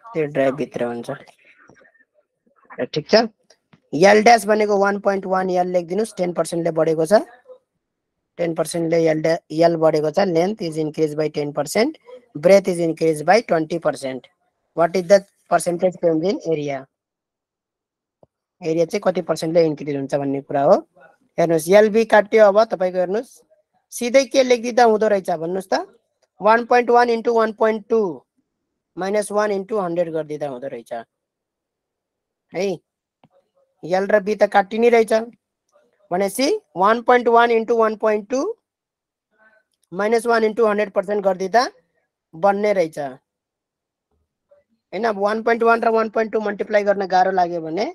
त्यो ड्राइभ भित्र हुन्छ। ठिक छ। यल ड्यास भनेको 1.1 यल लेखिदिनुस्। 10% ले बढेको छ। 10% ले यल बढेको छ। Length is increase by 10%, breath is increase by 20%। What is the percentage change in area? Area चाहिँ कति पर्सेन्टले इन्क्रिज हुन्छ भन्ने कुरा हो। हेर्नुस् एलबी काट्यो। अब तपाईको हेर्नुस् सिधै के लेखिदिँदा हुँदो रहेछ भन्नुस् त 1.1 इन्टु 1.2 माइनस 1 इन्टु 100 गरिदिँदा हुँदो रहेछ है। यल र बी त काटि नै रहेछ भनेपछि 1.1 इन्टु 1.2 माइनस 1 इन्टु 100% गरिदिँदा बन्ने रहेछ हैन। 1.1 र 1.2 मल्टिप्लाई गर्न गाह्रो लाग्यो भने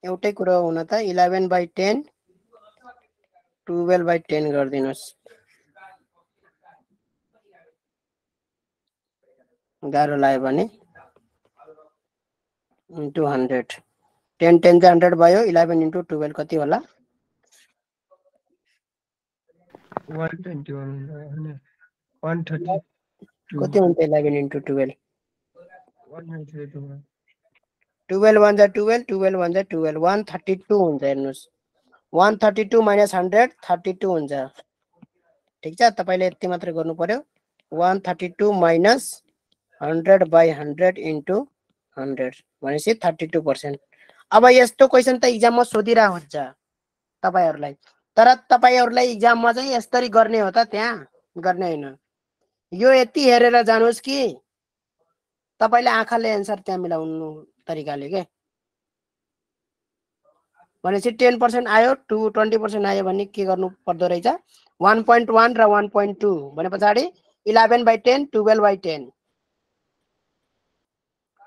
एउटै कुरा हुन त 11/10 12/10 गरिदिनुस्। गाह्रो लाग्यो भने इन्टु 100 10 10 चाहिँ 100 भयो। 11 इन्टु 12 कति होला? 121 130 कति हुन्छ 11 इन्टु 12? 132 12 1 जा 12 12 1 जा 12 132 हुन्छ। हेर्नुस् 132 माइनस 100 32 हुन्छ। ठिक छ। तपाईले यति मात्र गर्नु पर्यो। 132 माइनस 100/100 इन्टु 100 भनेपछि 32%। अब यस्तो क्वेशन त एक्जाममा सोधिरा हुन्छ तपाईहरुलाई। तर तपाईहरुलाई एक्जाममा चाहिँ यसरी गर्ने हो त? त्यहाँ गर्ने हैन। यो यति हेरेर जानुस् कि तपाईले आँखाले एन्सर त्यहाँ मिलाउनु तरिकाले के भनेपछि 10% आयो 20% आयो भने के गर्नु पर्दो रहेछ? 1.1 र 1.2 भने पछाडी 11/10 12/10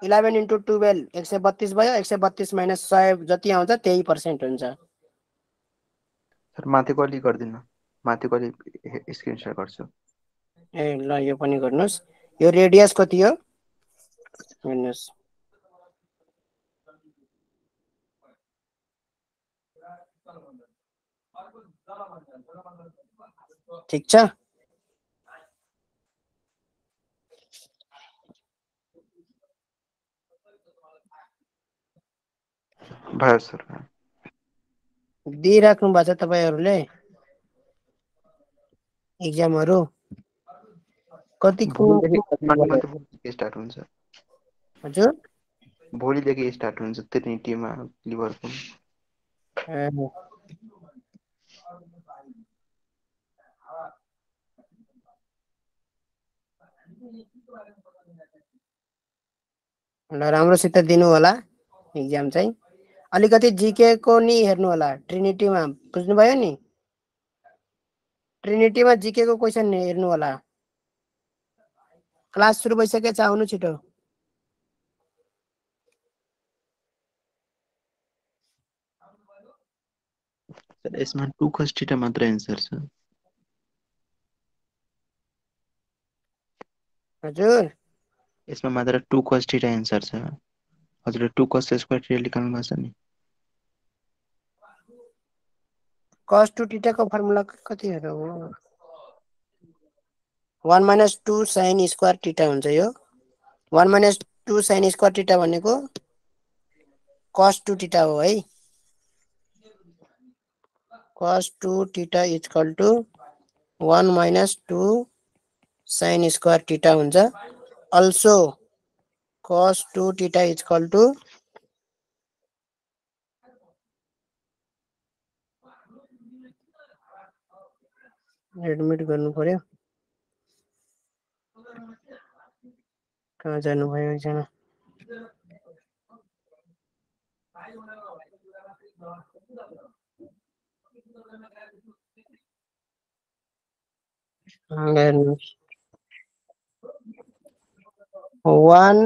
11 इन्टु 12 132 भयो। 132 माइनस 100 जति आउँछ त्यही पर्सेन्ट हुन्छ। सर माथिको अलि गर्दिनु। माथिको अलि स्क्रिनशट गर्छु। ए ल यो पनि गर्नुस्। यो रेडियस कति हो हेर्नुस्। ठीक छ। भयो सर। दिइराख्नु भएको छ तपाईहरुले एक्जामहरु कतिको? स्टार्ट हुन्छ हजुर भोलिदेखि स्टार्ट हुन्छ ट्रिनिटीमा लिभरपुल। ल राम्रोसित दिनु होला एक्जाम चाहिँ। अलिकति जीके को नि हेर्नु होला ट्रिनिटीमा। बुझ्नुभयो नि? ट्रिनिटीमा जीके को क्वेशन हेर्नु होला। क्लास सुरु भइसकेछ आउनु छिटो। सर यसमा 2 cos थीटा मात्र एन्सर छ। हजुर यसमा मात्र 2 cos थीटा एन्सर छ। हजुरले 2 cos स्क्वायर थीटा लेख्नु भएको छ नि। cos 2 थीटा को फर्मुला कति हो? 1 minus 2 sin स्क्वायर थीटा हुन्छ। यो 1 minus 2 sin स्क्वायर थीटा भनेको cos 2 थीटा हो है। cos 2 theta equal to 1 minus 2 sin square theta हुन्छ। Also cos 2 theta equal to admit गर्नु पर्यो। कहाँ जानु भयो एकजना? One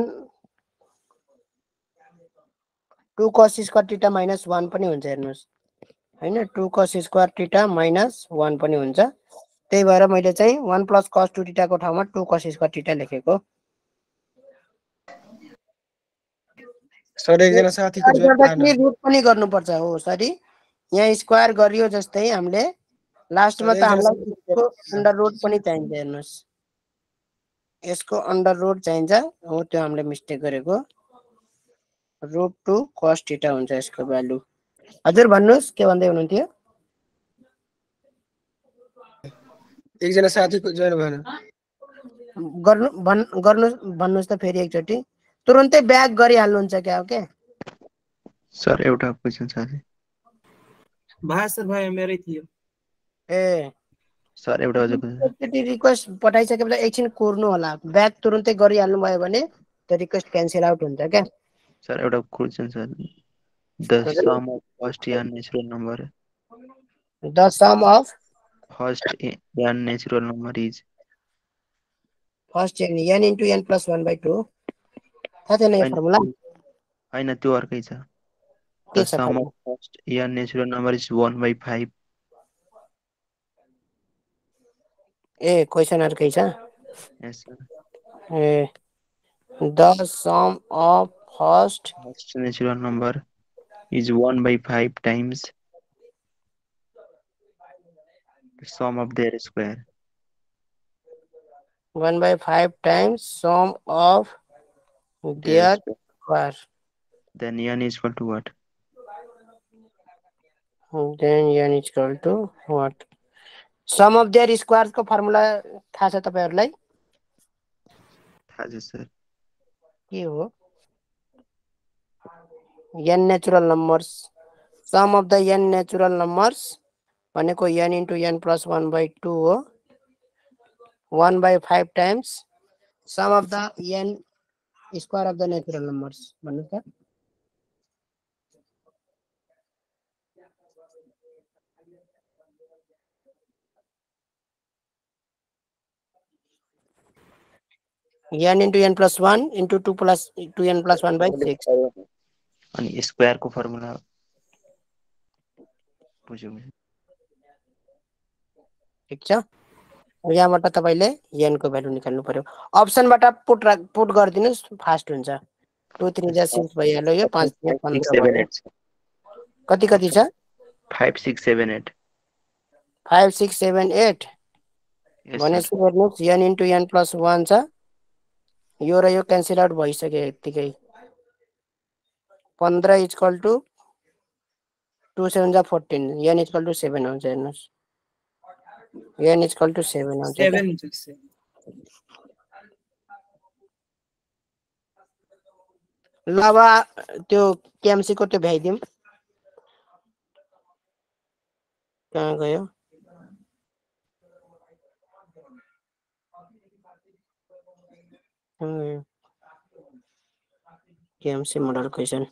2 cos square theta minus 1 पनि हुन्छ। हेर्नुस् हैन 2 cos स्क्वायर थीटा माइनस 1 पनि हुन्छ। त्यही भएर मैले चाहिँ 1 plus cos 2 थीटा को ठाउँमा 2 cos स्क्वायर थीटा लेखेको। सर एकजना साथीको रुट पनि गर्नुपर्छ हो सरी। यहाँ स्क्वायर गरियो जस्तै हामीले लास्टमा त हामीलाई अंडर रुट पनि चाहिन्छ। हेर्नुस् यसको अन्डर रुट चाहिन्छ हो, त्यो हामीले मिस्टेक गरेको। रुट 2 cos थीटा हुन्छ यसको भ्यालु। हजुर भन्नुहोस् के भन्दै हुनुहुन्थ्यो? एकजना साथीको जोइन भएन। भन्नुहोस् त फेरि एकचोटि। तुरुन्तै ब्याक गरिहाल्नुहुन्छ क्या हो के? सर एउटा क्वेसन छ अझै। भाइ सर भाइ मेरै थियो। ए सर एउटा अझै क्वेसन छ। एकचोटि रिक्वेस्ट पठाइसकेपछि एकछिन कुर्नु होला। ब्याक तुरुन्तै गरिहाल्नु भयो भने त्यो रिक्वेस्ट क्यान्सल आउट हुन्छ क्या। सर एउटा क्वेसन छ। The sum of first an natural number the sum of first an natural number is first n into n plus 1/2 थाहा छैन यो फर्मुला होइन त्यो अर्कै छ। के द छ sum of first an natural number is 1/5। A question अर्कै छ। Yes sir. ए the sum of first natural number is 1/5 times the sum of their square. 1/5 times sum of their square. Then n is equal to what? Then n is equal to what? Sum of their squares को formula थाहा छ तपाईहरुलाई? थाहा छ sir. के हो? n natural numbers. Sum of the n natural numbers भनेको n into n plus 1/2 हो। 1/5 times sum of the n square of the natural numbers भन्नु त। n into n plus 1 into 2 plus 2n plus 1/6 अनि square को formula बुझ्यौ। ठीक छ। यहाँबाट तपाईले n को भ्यालु निकाल्नु पर्यो। अप्सनबाट पुट गर्दिनुस् फास्ट हुन्छ। 2 3 जा 6 भइहाल्यो। यो 5 3 15 भयो। कति कति छ? 5 6 7 8 5 6 7 8 भनेपछि हेर्नुस् n into n plus 1 छ। यो र यो क्यान्सल आउट भइसक्यो यतिकै। 15 is equal to 2 7 जा 14 n is equal to 7 हुन्छ हेर्नुस्। n is equal to 7 हुन्छ। 7 हुन्छ। ल अब त्यो केएमसी को त्यो भ्याइदिउँ। कहाँ गयो? केएमसी मोडल क्वेशन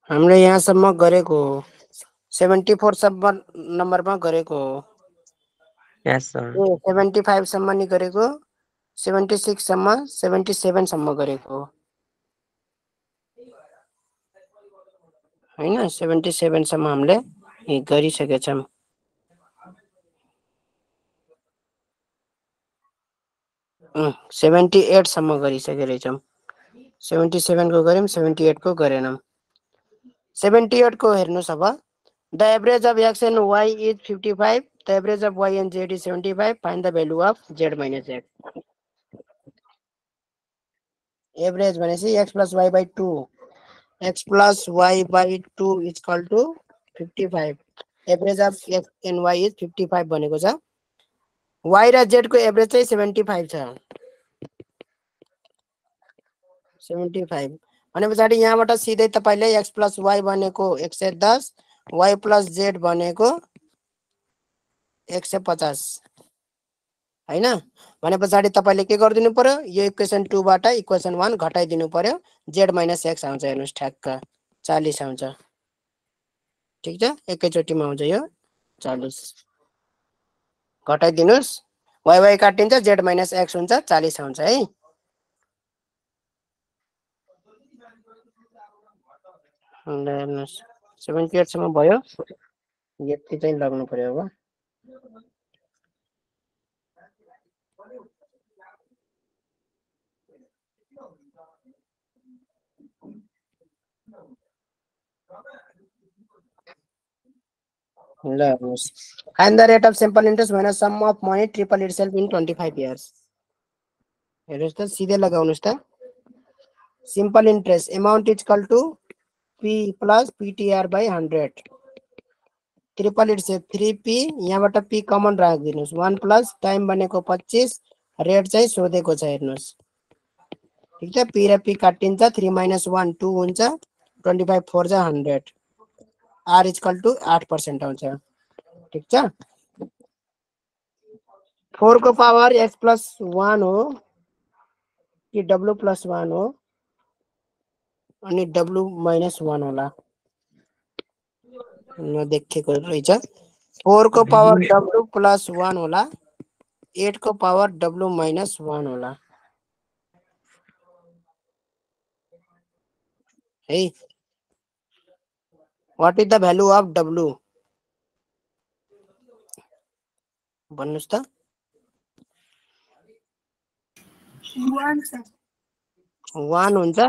हामीले यहाँसम्म गरेको हो। 74 सम्म नम्बरमा गरेको हो। यस सर। 75 सम्म नि गरेको, 76 सम्म, 77 सम्म गरेको हो। हैन 77 सम्म हामीले गरिसकेछौं। 78 सम्म गरिसके रहेछौं। 77 को गर्यौं, 78 को गरेनौं। 78 को हेर्नुस् अब। The average of x and y is 55. The average of y and z is 75. Find the value of z minus x. Average भनेपछि x plus y by 2. x plus y by 2 is equal to 55. Average of x and y is 55 भनेको छ। y र z को average चाहिँ 75 छ। 75 भनेपछि यहाँबाट सिधै तपाईले x plus y भनेको 110, y plus z भनेको 150 हैन। भनेपछि तपाईले के गर्दिनु पर्यो? यो इक्वेसन 2 बाट इक्वेसन 1 घटाइदिनु पर्यो। z minus x आउँछ हेर्नुस् ठ्याक्क 40 आउँछ। ठीक छ। एकैचोटीमा आउँछ यो 40। घटाइदिनुस् y y काटिन्छ z minus x हुन्छ 40 आउँछ है। हेर्नुस् 78 सम्म भयो। यति चाहिँ लाग्नु पर्यो अब। ल हेर्नुहोस्, find the rate of simple interest when sum of money triple itself in 25 years. हेर्नुहोस् त सिधै लगाउनुहोस् त। Simple interest amount is equal to P plus PTR by 100। Triple itself 3P, यहाँबाट P कमन राखिदिनुहोस्। 1 प्लस टाइम भनेको 25, rate चाहिँ सोधेको छ हेर्नुहोस्। ठिक छ, P र P काटिन्छ, 3 माइनस 1 2 हुन्छ, 25 4 जा 100, R इज इक्वल टु 8% आउँछ। ठिक छ, 4 को पावर x प्लस 1 हो कि W प्लस 1 हो, अनि W माइनस 1 होला, नदेखेको रहेछ। 4 को पावर W प्लस 1 होला, 8 को पावर W माइनस 1 होला है। What is the value of W भन्नुस् त। 1 हुन्छ।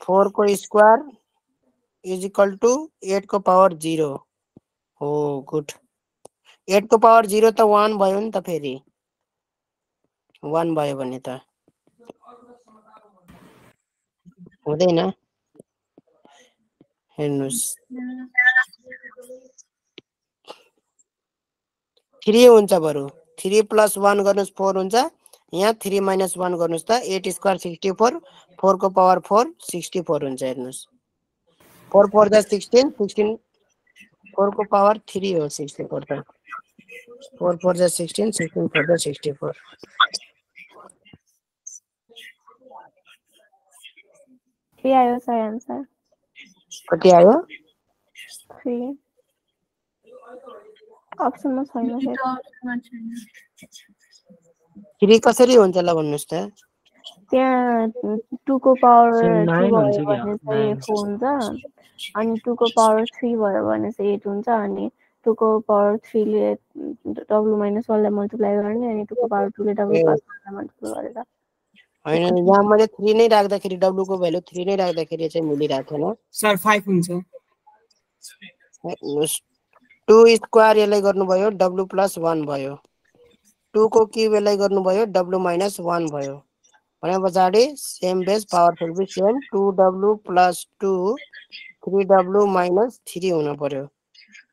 4 को स्क्वायर इज इक्वल टु 8 को पावर 0 हो। गुड, 8 को पावर 0 त 1 भयो नि त, फेरि 1 भयो भने त हुँदैन। हेर्नुहोस् 3 हुन्छ बरु, 3 प्लस 1 गर्नुहोस् 4 हुन्छ, यहाँ 3 माइनस 1 गर्नुहोस् त, 8 स्क्वायर 64, 4 को पावर 4 64 हुन्छ। हेर्नुहोस् 4 4 जा 16, 16 4 को पावर 3 हो 64 त, 4 4 जा 16, 16 4 जा 64। के आयो सर आन्सर? कति आयो? 3 अप्सनमा छैन फेरि। 3 कसरी हुन्छ ल भन्नुस् त। त्यहाँ 2 को पावर 2 भयो भने चाहिँ 4 हुन्छ, अनि 2 को पावर 3 भयो भने चाहिँ 8 हुन्छ, अनि 2 को पावर 3 ले W माइनस 1 लाई मल्टिप्लाई गर्ने, अनि 2 को पावर 2 ले W प्लस 1 लाई मल्टिप्लाई गरेर। हैन, यहाँ मैले 3 नै राख्दाखेरि W को भ्यालु 3 नै राख्दाखेरि चाहिँ मिलिरहेको सर 5 हुन्छ। थिएन। 2 स्क्वायर यसलाई गर्नुभयो W प्लस 1 भयो, 2 को क्युब यसलाई गर्नुभयो W माइनस 1 भयो, भने पछाडि same base power will be same 2W plus 2 3W minus 3 हुन पर्यो।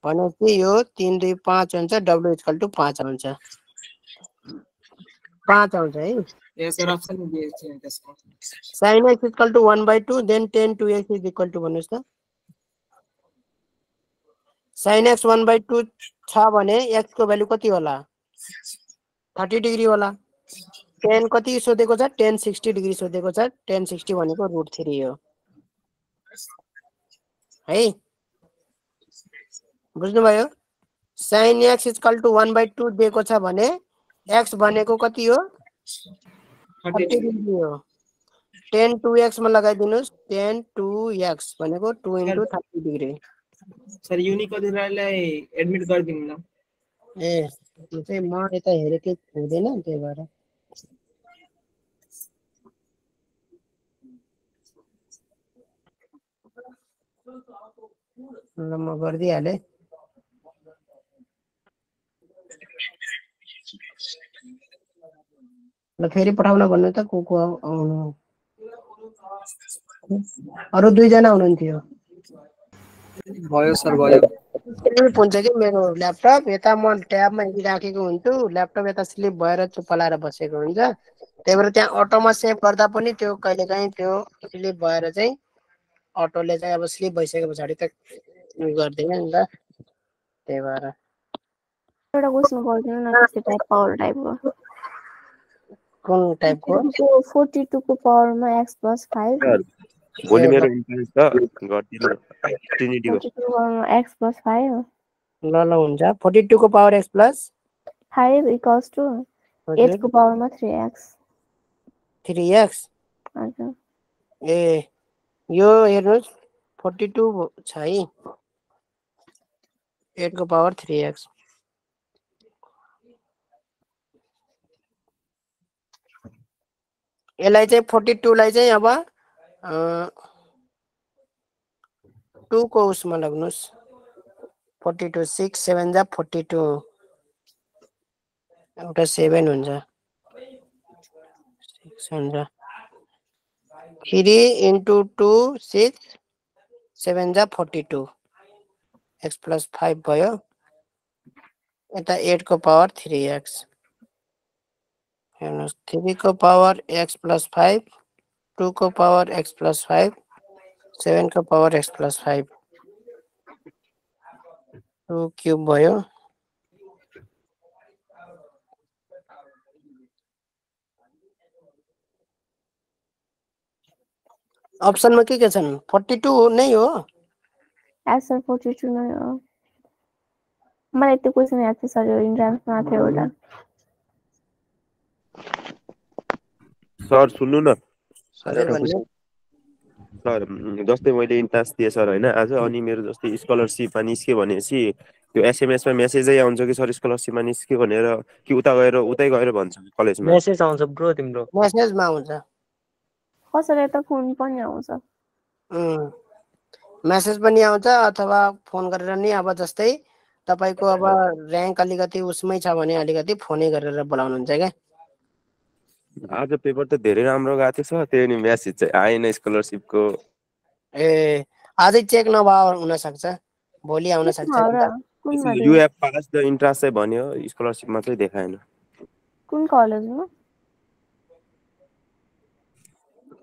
भनेपछि यो 3 2 5 हुन्छ, W इक्वल टु 5 आउँछ। 5 आउँछ है। ए सर अप्सन दिएको छ त्यसको। sin x equal to 1/2 then tan 2x is equal to भन्नुस् त। sin x 1/2 छ भने x को भ्यालु कति होला? 30 डिग्री होला। tan कति सोधेको छ? tan 60 डिग्री सोधेको छ। tan 60 भनेको √3 हो है, बुझ्नुभयो? sin x इक्वल टु 1/2 दिएको छ भने x भनेको कति हो? 30 डिग्री हो। tan 2x मा लगाइदिनुस्, tan 2x भनेको 2 into 30 डिग्री। सर युनिक अधिराजलाई एडमिट गरिदिनु न। ए त्यो चाहिँ म यता हेरेको हुँदैन, त्यही भएर ल म गरिदिइहालेँ। ल फेरि पठाउन भन्नु त, को आउनु। अरू 2 जना हुनुहुन्थ्यो। भयो सर भयो। स्लिप हुन्छ कि मेरो ल्यापटप, यता म ट्याबमा हेरिराखेको हुन्छु, ल्यापटप यता स्लिप भएर चुप्प लाएर बसेको हुन्छ, त्यही भएर त्यहाँ अटोमा सेभ गर्दा पनि त्यो कहिलेकाहीँ त्यो स्लिप भएर चाहिँ अटोले चाहिँ अब स्लिप भइसके पछाडि त गर्दैन नि त, त्यही भएर। एउटा क्वेसन गरिदिनु न त्यस्तै टाइप पावर टाइपको। कुन टाइपको? 42 को पावरमा x प्लस 5। भोलि मेरो इन्ट्रेन्स छ, गरिदिनु ट्रिनिटीको। 42 को पावरमा x प्लस 5 ल ल हुन्छ। 42 को power x plus 5 equals to 8 को पावरमा 3x। 3x। हजुर। ए यो हेर्नुहोस् 42 छ है, 8 को पावर 3x। यसलाई चाहिँ 42 लाई चाहिँ अब 2 को उसमा लाग्नुस् 42 6 7 जा 42 एउटा 7 हुन्छ 6 हुन्छ 3 into 2 6 7 जा 42 x plus 5 भयो यता 8 को पावर 3x हेर्नुस् 3 को पावर x plus 5 2 को पावर x plus 5 7 को पावर x plus 5 2 क्यूब भयो अप्सनमा के छन् 42 नै हो एन्सर 42 नै हो मलाई त्यो क्वेशन याद छ सर यो इन्ट्रान्समा थियो एउटा सर सुन्नु न सर हजुर एउटा भन्नु क्वेसन सर जस्तै मैले इन्ट्रान्स दिएँ सर होइन आज अनि मेरो जस्तै स्कलरसिपमा निस्क्यो भनेपछि त्यो एसएमएसमा मेसेजै आउँछ कि सर स्कलरसिपमा निस्क्यो भनेर कि उतै गएर भन्छ कलेजमा मेसेज आउँछ ब्रो तिम्रो मेसेजमा आउँछ कसैलाई त फोन पनि आउँछ मेसेज पनि आउँछ अथवा फोन गरेर नि अब जस्तै तपाईको अब र्याङ्क अलिकति उसमै छ भने अलिकति फोनै गरेर बोलाउनुहुन्छ क्या आज पेपर त धेरै राम्रो गएको थियो सर त्यही नि मेसेज चाहिँ आएन स्कलरसिपको ए अझै चेक नभए हुन सक्छ भोलि आउन सक्छ नि त कुन युएफ पास द इन्ट्रान्स चाहिँ भन्यो स्कलरसिप मात्रै देखाएन कुन कलेजमा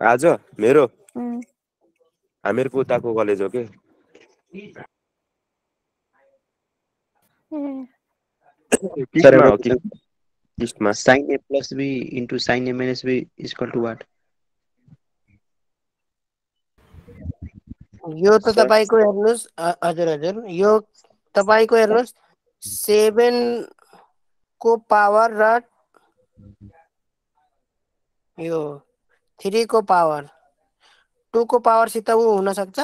आज मेरो हामीहरूको उताको कलेज हो कि सर टिस्टमा एउटा हो कि question टिस्टमा sin a plus b into sin a minus b is equal to what? यो त तपाईको हेर्नुस् हजुर हजुर यो तपाईको हेर्नुस् 7 को पावर र यो 3 को पावर 2 को पावर सित उ हुन सक्छ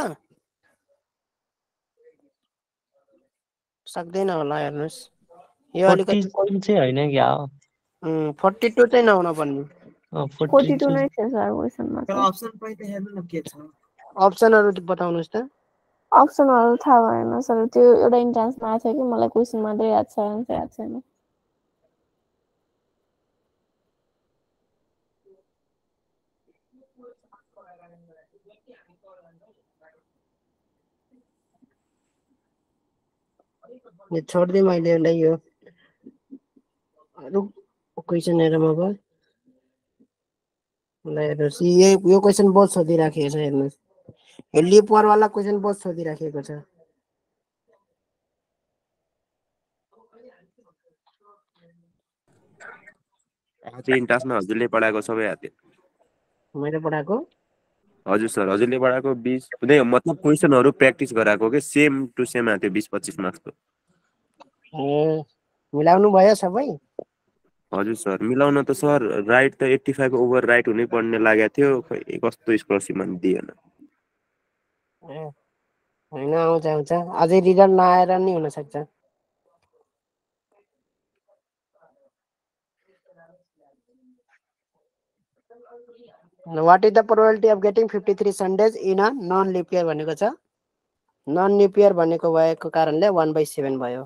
सक्दैन होला हेर्नुस् यो अलिकति 42 चाहिँ हैन क्या 42 चाहिँ नहुन पर्ने 42 नै छ सर क्वेशनमा तर अप्सन पनि त हेर्नु न के छ अप्सनहरु बताउनुस् त अप्सनहरु थाहा भएन सर त्यो एउटा इन्ट्रान्समा आएको थियो कि मलाई क्वेशन मात्रै याद छ आन्सर याद छैन यो छोड्दिएँ मैले यसलाई यो अरु क्वेशन हेरौँ अब ल हेर्नुहोस् यो क्वेशन बहुत सोधिराखेको छ हेर्नुहोस् यो लिप वार वाला क्वेशन बहुत सोधिराखेको छ आज इन्ट्रान्समा हजुरले पढाएको सबै आएको थियो मैले पढाएको हजुर सर हजुरले पढाएको 20 नै मतलब क्वेशनहरु प्र्याक्टिस गराएको के सेम टु सेम आएको थियो 20-25 मार्क्सको ए मिलाउनु भयो सबै हजुर सर मिलाउन त सर राइट त 85 ओभर राइट हुनै पर्ने लागेको थियो खै कस्तो स्कलरसिपमा दिएन हैन आउँछ आउँछ अझै रिजल्ट नआएर नि हुन सक्छ What is the probability of getting 53 Sundays in a non-leap year भनेको छ non-leap year भनेको भएको कारणले 1/7 भयो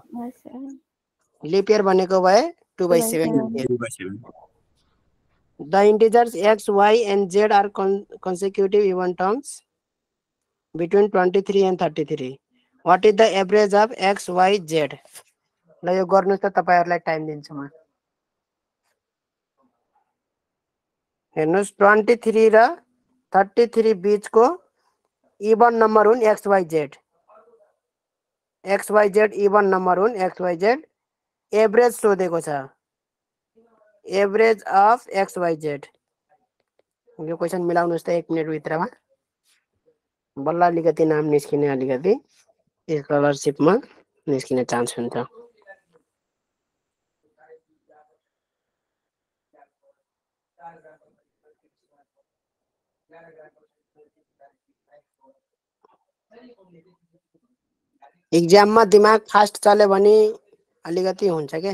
leap year भनेको भए 2/7 The integers x, y and z are consecutive even terms between 23 and 33. What is the average of x, y, z? ल यो गर्नुस् त तपाईहरुलाई टाइम दिन्छु म हेर्नुस् 23 र 33 बीचको इवन नम्बर हुन् xyz xyz इवन नम्बर हुन् xyz एभरेज सोधेको छ एभरेज अफ xyz यो क्वेशन मिलाउनुस् त 1 मिनेट भित्रमा बल्ल अलिकति नाम निस्किने अलिकति स्कलरशिपमा निस्किने चान्स हुन्छ एक्जाममा दिमाग फास्ट चल्यो भने अलिकति हुन्छ के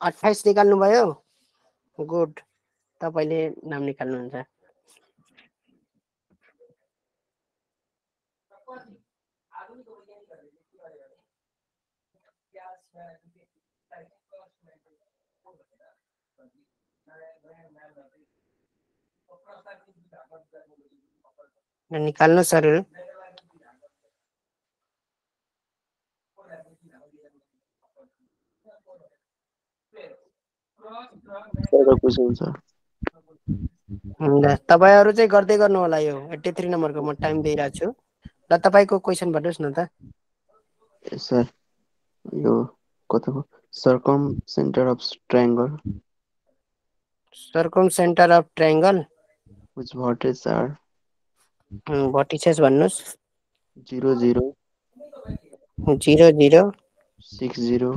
28 निकाल्नु भयो गुड तपाईले नाम निकाल्नुहुन्छ। निकाल्नु सर। Question sir. ल तपाईहरु चाहिँ गर्दै गर्नु होला यो 83 नम्बरको म टाइम दिइरहेको छु। ल तपाईको क्वेशन भन्नुस् न त। सर यो कता हो? Circumcentre of triangle circumcentre of triangle which vertex are vertices भन्नुस्। 0 0 0 0 6 0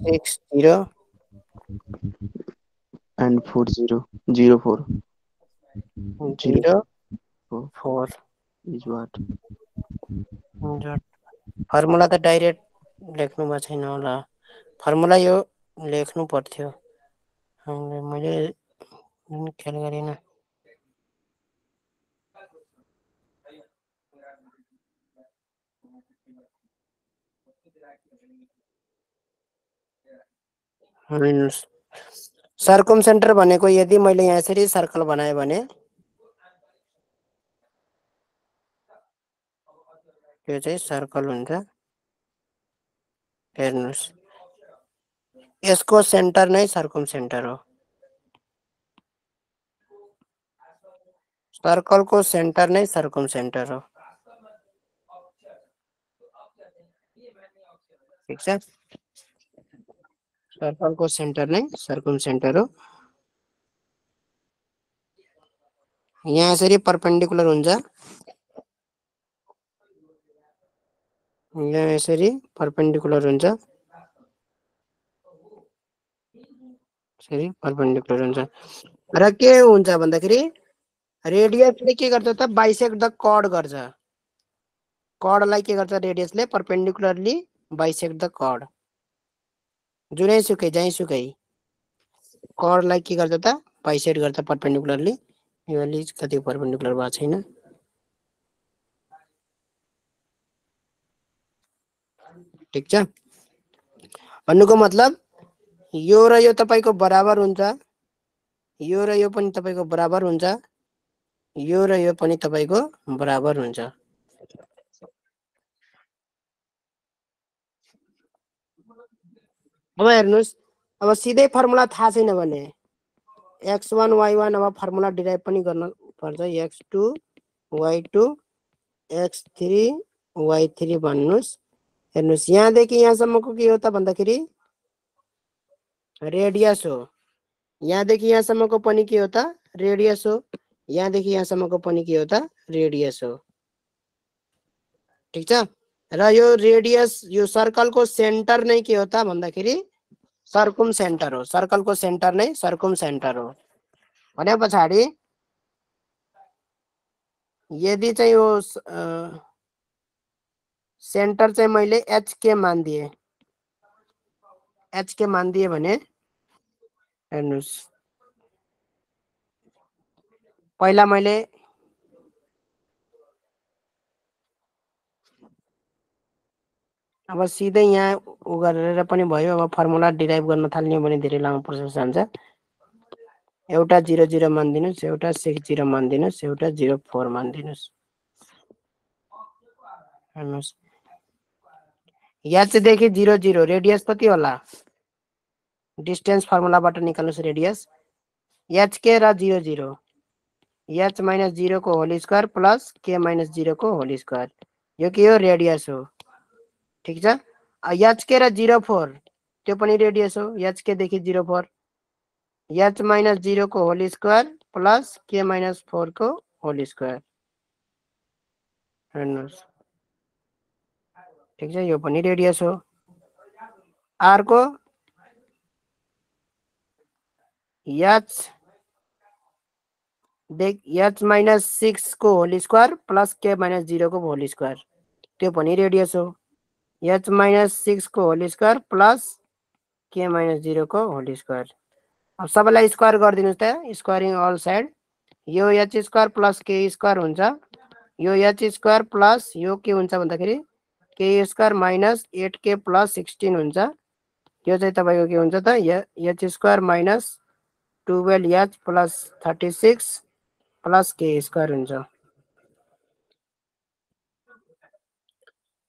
6 0 and 4 0 0 4 0 4 4 is what? फर्मुला त डाइरेक्ट लेख्नु भएको छैन होला। फर्मुला यो लेख्नु पर्थ्यो। मैले ख्याल गरिनँ। सर्कम सेन्टर भनेको यदि मैले यहाँ यसरी सर्कल बनाए भने त्यो चाहिँ सर्कल हुन्छ। हेर्नुस् यसको सेन्टर नै सर्कम सेन्टर हो। सर्कलको सेन्टर नै सर्कम सेन्टर हो। ठीक छ। सर्कलको सेन्टर नै सर्कम सेन्टर हो। यहाँ यसरी परपेन्डिकुलर हुन्छ। यहाँ यसरी परपेन्डिकुलर हुन्छ। यसरी परपेन्डिकुलर हुन्छ र के हुन्छ भन्दाखेरि रेडियसले के गर्छ त बाइसेक्ट द कर्ड गर्छ। कर्डलाई के गर्छ रेडियसले परपेन्डिकुलरली बाइसेक्ट द कर्ड। जुनै सुकै जहीँ सुकै कर्डलाई के गर्छ त बाइसेक्ट गर्छ परपेन्डिकुलरली। यो अलि कति परपेन्डिकुलर भएको छैन। ठीक छ। भन्नुको मतलब यो र यो तपाईको बराबर हुन्छ। यो र यो पनि तपाईको बराबर हुन्छ। यो र यो पनि तपाईको बराबर हुन्छ। अब हेर्नुस् अब सिधै फर्मुला थाहा छैन भने x1 y1 अब फर्मुला डिराइभ पनि गर्न पर्छ। x2 y2 x3 y3 भन्नुस्। हेर्नुस् यहाँदेखि यहाँसम्मको के हो त भन्दाखेरि रेडियस हो। यहाँदेखि यहाँसम्मको पनि के हो त रेडियस हो। यहाँदेखि यहाँसम्मको पनि के हो त रेडियस हो। ठीक छ। र यो रेडियस यो सर्कलको सेन्टर नै के हो त भन्दाखेरि सर्कुम सेन्टर हो। सर्कलको सेन्टर नै सर्कुम सेन्टर हो। भने पछाडि यदि चाहिँ यो सेन्टर चाहिँ मैले एचके मान दिए भने हेर्नुस् पहिला मैले अब सिधै यहाँ उ गरेर पनि भयो। अब फर्मुला डिराइभ गर्न थाल्ने भने धेरै लामो प्रोसेस जान्छ। एउटा 0 0 मान दिनुस्, एउटा 6 0 मान दिनुस्, एउटा 0 4 मान दिनुस्। हेर्नुस् h देखि 0 0 रेडियस कति होला डिस्टेन्स फर्मुलाबाट निकाल्नुस् रेडियस hk र 0 0 h - 0 को होल स्क्वायर प्लस k - 0 को होल स्क्वायर यो के हो रेडियस हो। ठीक छ। hk र 0 4 त्यो पनि रेडियस हो। hk देखि 0 4 h - 0 को होल स्क्वायर प्लस k - 4 को होल स्क्वायर। हेर्नुस् ठीक छ। यो पनि रेडियस हो। r को h - 6 को होल स्क्वायर प्लस k - 0 को होल स्क्वायर त्यो पनि रेडियस हो। h - 6 को होल स्क्वायर प्लस k - 0 को होल स्क्वायर अब सबैलाई स्क्वायर गरिदिनुस् त स्क्वायरिङ अल साइड यो h square plus k square हुन्छ यो h स्क्वायर प्लस यो के हुन्छ भन्दाखेरि k square minus 8k plus 16 हुन्छ यो चाहिँ तपाईको के हुन्छ त h square minus 12h plus 36 plus k square हुन्छ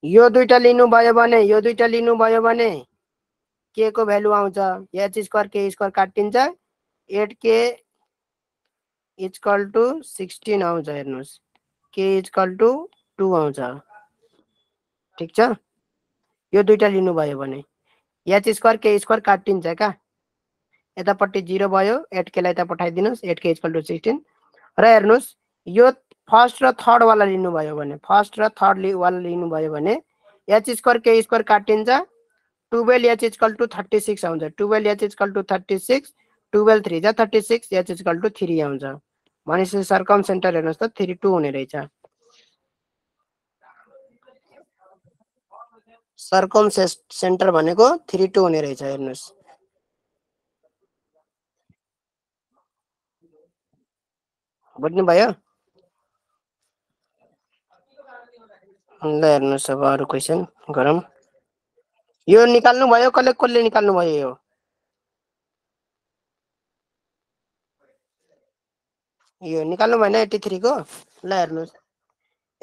यो दुईटा लिनुभयो भने k को भ्यालु आउँछ h स्क्वायर k स्क्वायर काटिन्छ 8k इक्वल टु 16 आउँछ हेर्नुस् k इक्वल टु 2 आउँछ ठीक छ यो दुईटा लिनुभयो भने h स्क्वायर k स्क्वायर काटिन्छ का यतापट्टि 0 भयो 8k लाई त पठाइदिनुस् 8k इक्वल टु 16 र हेर्नुस् यो फर्स्ट र थर्ड वाला लिनुभयो भने h स्क्वायर k स्क्वायर काटिन्छ 12h इक्वल टु 36 आउँछ 12h इक्वल टु 36 12 3 जा 36 h इक्वल टु 3 आउँछ भनेपछि सर्कम सेन्टर हेर्नुस् त 32 हुने रहेछ सर्कम सेन्टर भनेको 32 हुने रहेछ हेर्नुस् बुझ्नु भयो ल हेर्नुस् अब अरु क्वेशन गरौँ यो निकाल्नु भयो कसले निकाल्नु भयो यो निकाल्नु भएन 83 को ल हेर्नुस्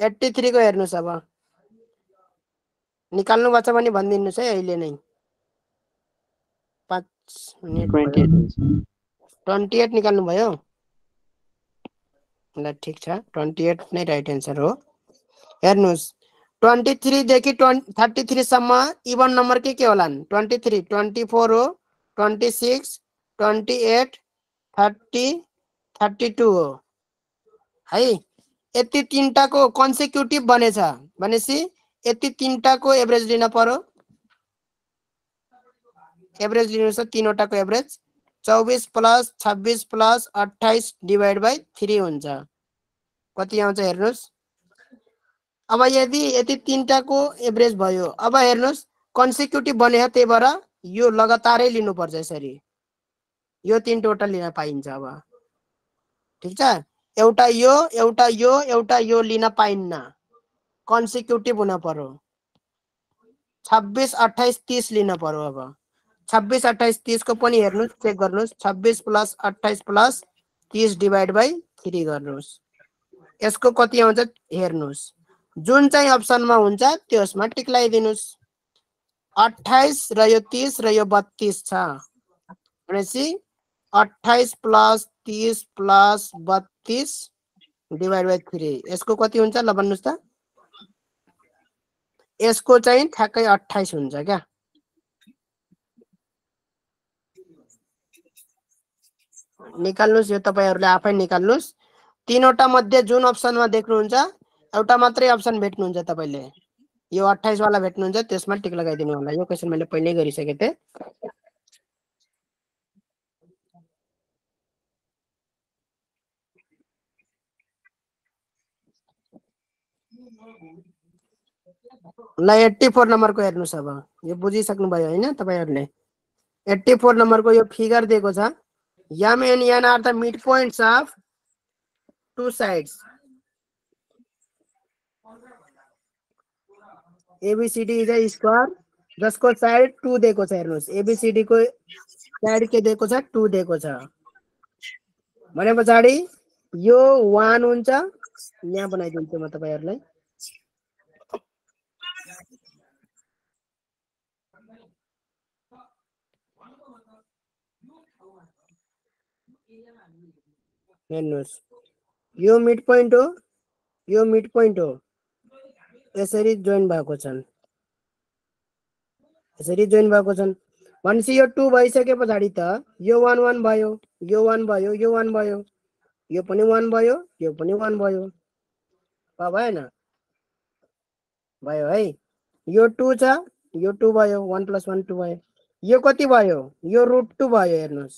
83 को हेर्नुस् अब निकाल्नु भएको छ भने भनिदिनुस् है अहिले नै 5 मिनेट 28 निकाल्नु भयो ल ठीक छ 28 नै राइट आन्सर हो हेर्नुस् 23 देखि 33 सम्म इवन नम्बर के होलान् 23 24 हो 26 28 30 32 हो है यति तीनटाको कन्सेक्युटिभ बनेछ भनेसी यति तीनटाको एभरेज लिन पर्यो एभरेज लिनुस् तीनवटाको average 24 plus 26 plus 28 divide by 3 हुन्छ कति आउँछ हेर्नुस् अब यदि तीनटाको एभरेज भयो अब हेर्नुस् कन्सेक्युटिभ बने त्यही भएर यो लगातारै लिनुपर्छ यसरी यो तीन टोटल लिन पाइन्छ अब ठीक छ एउटा यो लिन पाइन्न कन्सेक्युटिभ हुन पर्यो 26 28 30 लिन पर्यो अब 26 28 30 को पनि हेर्नुस् चेक गर्नुस् 26 प्लस 28 प्लस 30 डिवाइड बाइ 3 गर्नुस् यसको कति आउँछ हेर्नुस् जुन चाहिँ अप्सनमा हुन्छ त्यसमा टिक लगाइदिनुस् 28 र यो 30 र यो 32 छ भनेपछि 28 प्लस 30 प्लस 32 डिवाइड बाइ 3 यसको कति हुन्छ ल भन्नुस् त यसको चाहिँ ठ्याक्कै 28 हुन्छ क्या निकाल्नुस् यो तपाईहरुले आफै निकाल्नुस् तीनवटा मध्ये जुन अप्सनमा देख्नुहुन्छ एउटा मात्रै अप्सन भेट्नुहुन्छ तपाईले यो 28 वाला भेट्नुहुन्छ त्यसमा टिक लगाइदिनु होला यो क्वेशन मैले पहिल्यै गरिसके थिए ल 84 नम्बरको हेर्नुस् अब यो बुझिसक्नु भयो हैन तपाईहरुले 84 नम्बरको यो फिगर दिएको छ m and n are the midpoints of two sides ABCD is a square जसको साइड 2 दिएको छ हेर्नुस् ABCD को साइड के दिएको छ 2 दिएको छ भने पछाडी यो 1 हुन्छ यहाँ बनाइदिन्छु म तपाईहरुलाई हेर्नुस् यो मिड पोइन्ट हो यसरी जोइन भएको छन् भनेपछि यो 2 भइसके पछाडी त यो 1 1 भयो यो 1 भयो यो 1 भयो यो पनि 1 भयो यो पनि 1 भयो भएन भयो है यो 2 छ यो 2 भयो 1 + 1 2 भयो यो कति भयो यो √2 भयो हेर्नुस्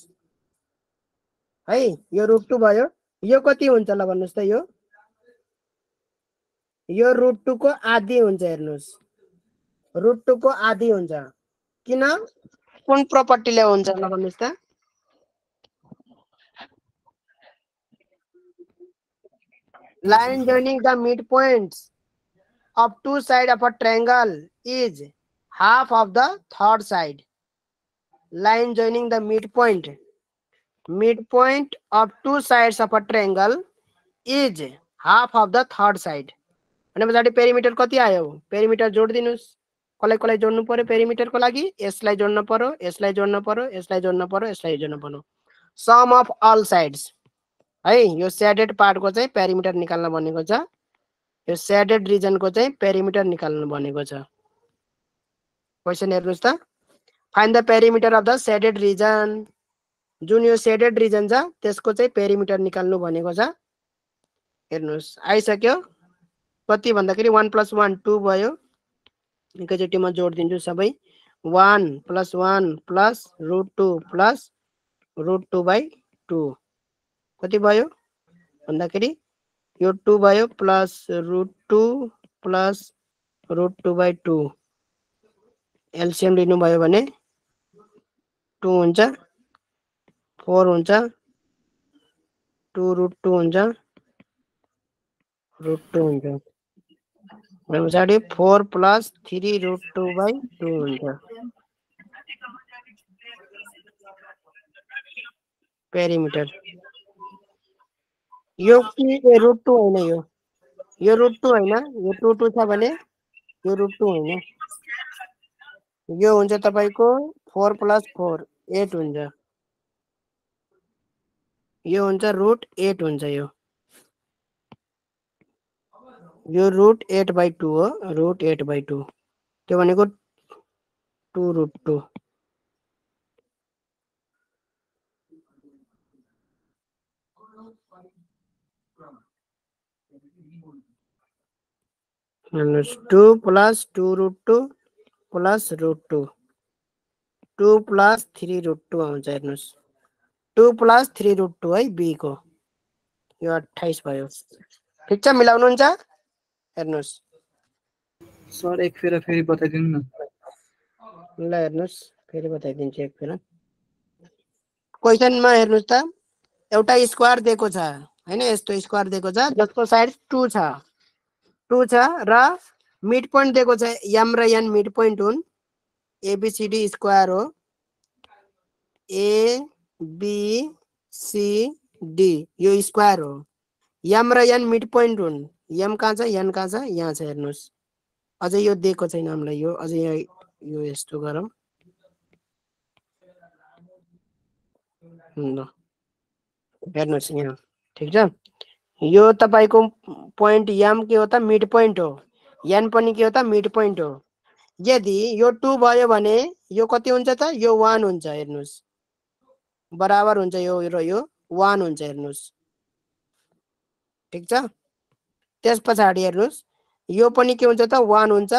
है यो √2 भयो यो कति हुन्छ ल भन्नुस् त यो √2 को आधी हुन्छ हेर्नुस् √2 को आधी हुन्छ किन कुन प्रपर्टीले हुन्छ ल भन्नुस् त line joining the midpoints of two sides of a triangle is half of the third side. Line joining the midpoint of two sides of a triangle is half of the third side. अनि पछाडी perimeter कति आयो perimeter जोड्दिनुस् कसलाई जोड्नु पर्यो पेरिमिटरको लागि यसलाई जोड्न पर्यो यसलाई जोड्न पर्यो यसलाई जोड्न पर्यो यसलाई जोड्न पर्यो सम अफ अल साइड्स है यो शेडेड पार्टको चाहिँ पेरिमिटर निकाल्न भनेको छ यो शेडेड रिजनको चाहिँ पेरिमिटर निकाल्नु भनेको छ क्वेशन हेर्नुस् त find the perimeter of the shaded region जुन यो शेडेड रिजन छ त्यसको चाहिँ पेरिमिटर निकाल्नु भनेको छ हेर्नुस् आइसक्यो कति भन्दाखेरि 1 + 1 2 भयो एकैचोटी म जोड्दिन्छु सबै 1 + 1 + √2 + √2/2 कति भयो भन्दाखेरि यो 2 भयो प्लस √2 + √2/2 एलसीएम लिनु भयो भने 2 हुन्छ 4 हुन्छ 2 √2 हुन्छ √2 हुन्छ पछाडि 4 + 3 √2/2 हुन्छ पेरिमिटर यो √2 हैन यो √2 हैन यो 2 2 छ भने यो √2 हैन यो हुन्छ तपाईको 4 + 4 8 हुन्छ यो हुन्छ √8 हुन्छ यो √8/2 हो √8/2 त्यो भनेको 2 √2 2 + 2 √2 + √2 2 + 3 √2 आउँछ हेर्नुस् 2 + 3 √2 है बी को यो 28 भयो ठीक छ मिलाउनुहुन्छ हेर्नुस् सर एक फेर फेरि बताइदिनु न ल हेर्नुस् फेरि बताइदिन्छु एक फेर क्वेशनमा हेर्नुस् त एउटा स्क्वायर दिएको छ हैन यस्तो स्क्वायर दिएको छ जसको साइड 2 छ र मिड पोइन्ट दिएको छ m र n मिड पोइन्ट हुन् एबीसीडी स्क्वायर हो ए बी सी डी यो स्क्वायर हो m र n मिड पोइन्ट हुन् m कहाँ छ n कहाँ छ यहाँ छ हेर्नुस् अझै यो दिएको छैन हामीलाई यो अझै यो यस्तो गरौँ ल हेर्नुस् यहाँ ठीक छ यो तपाईको पोइन्ट m के हो त मिड पोइन्ट हो n पनि के हो त मिड पोइन्ट हो यदि यो 2 भयो भने यो कति हुन्छ त यो 1 हुन्छ हेर्नुस् बराबर हुन्छ यो र यो 1 हुन्छ हेर्नुस् ठीक छ त्यसपछि हेर्नुस् यो पनि के हुन्छ त 1 हुन्छ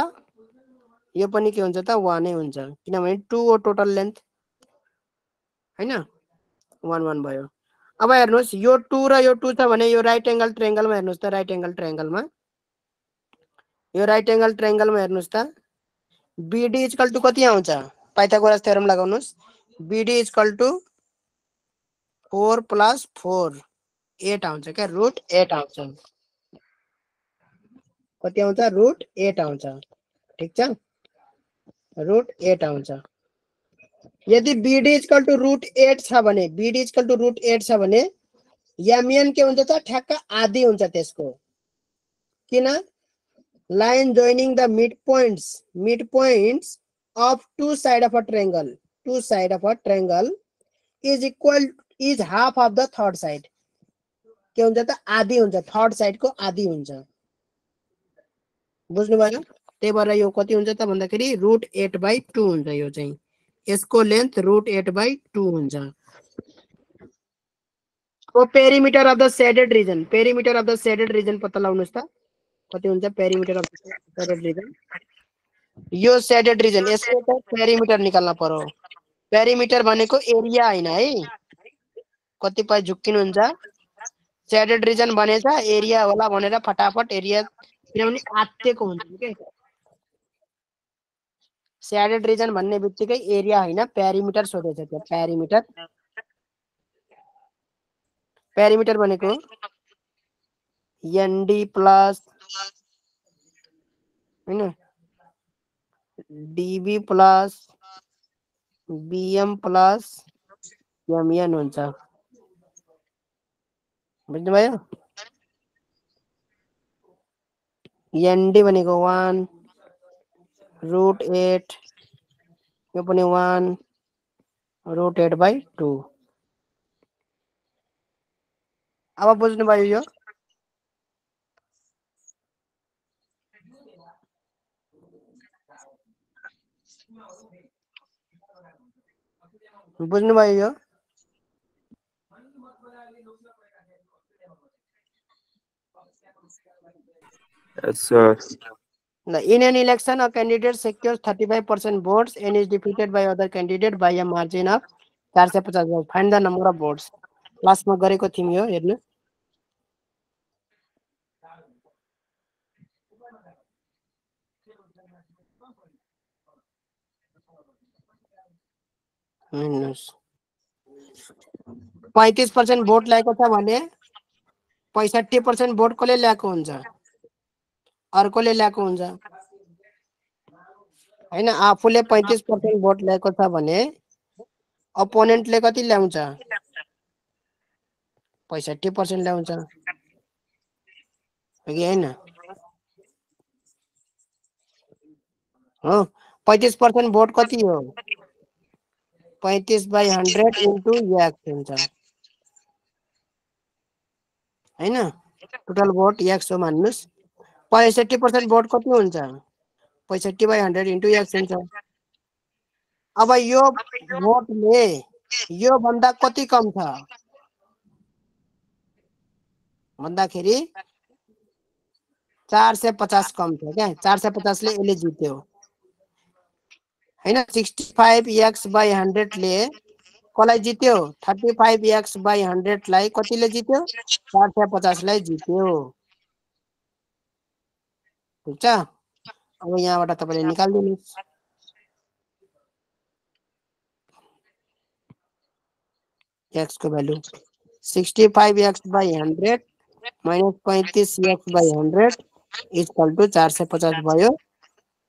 यो पनि के हुन्छ त 1 नै हुन्छ किनभने 2 हो टोटल लेन्थ हैन 1 1 भयो अब हेर्नुस् यो 2 र यो 2 छ भने यो राइट एंगल ट्रायंगलमा हेर्नुस् त राइट एंगल ट्रायंगलमा यो राइट एंगल ट्रायंगलमा हेर्नुस् त BD = कति आउँछ पाइथागोरस थ्योरम लगाउनुस् BD = 4 + 4 8 आउँछ के √8 आउँछ कति आउँछ √8 आउँछ ठीक छ √8 आउँछ यदि BD = √8 छ भने BD = √8 छ भने mn के हुन्छ त ठ्याक्क आधी हुन्छ त्यसको किन line joining the midpoints of two side of a triangle is half of the third side के हुन्छ त आधी हुन्छ थर्ड साइड को आधी हुन्छ बुझ्नु भयो त्यही भएर यो कति हुन्छ त भन्दाखेरि √8/2 हुन्छ यो चाहिँ यसको लेन्थ √8/2 हुन्छ ओ perimeter of the shaded region पत्ता लगाउनुस् त कति हुन्छ perimeter of the shaded region यो शेडेड रिजन यसको त पेरिमिटर निकाल्न पर्यो पेरिमिटर भनेको एरिया हैन है कतिपय झुक्किनुहुन्छ शेडेड रिजन भनेछ एरिया होला भनेर फटाफट एरिया किनभने आत्तेको हुन्छ के शेडेड रिजन भन्ने बित्तिकै एरिया हैन पेरिमिटर सोधेछ त्यो पेरिमिटर भनेको एनडी प्लस हैन DB plus BM plus MN हुन्छ बुझ्नुभयो एनडी भनेको 1 √8 यो पनि 1 √8/2 अब बुझ्नुभयो यो बुझ्नुभयो यो Yes, sir. In an election, a candidate secures 35% votes and is defeated by other candidate by a margin of 450 votes. Find the number of votes. Last मा गरेको थियौं यो हेर्नु हेर्नुस् 35% भोट ल्याएको छ भने 65% भोट कसले ल्याएको हुन्छ अर्कोले ल्याएको हुन्छ हैन आफूले 35% भोट ल्याएको छ भने अपोनेन्टले कति ल्याउँछ 65% ल्याउँछ हो कि हैन हो 35% भोट कति हो 35/100 इन्टु x हुन्छ हैन टोटल भोट x हो मान्नुस् 65% भोट कति हुन्छ 65/100 इन्टु x हुन्छ अब यो भोटले यो भन्दा कति कम छ भन्दाखेरि 450 कम थियो क्या 450 ले यसले जित्यो हैन 65x/100 ले कसलाई जित्यो 35x/100 लाई कतिले जित्यो 450 लाई जित्यो ठीक छ अब यहाँबाट तपाईले निकाल्दिनुस् x को value 65x/100 minus 35x/100 equal to 450 भयो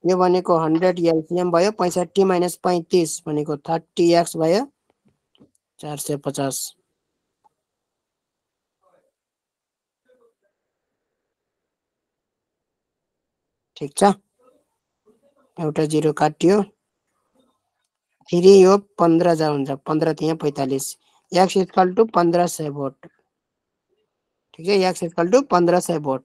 यो भनेको 100 एलसीएम भयो 65 minus 35 भनेको 30x भयो 450 ठीक छ एउटा 0 काट्यो फेरि यो 15 जा हुन्छ 15 त्यहाँ 45 x इक्वल टु 1500 भोट ठीक है x इक्वल टु 1500 भोट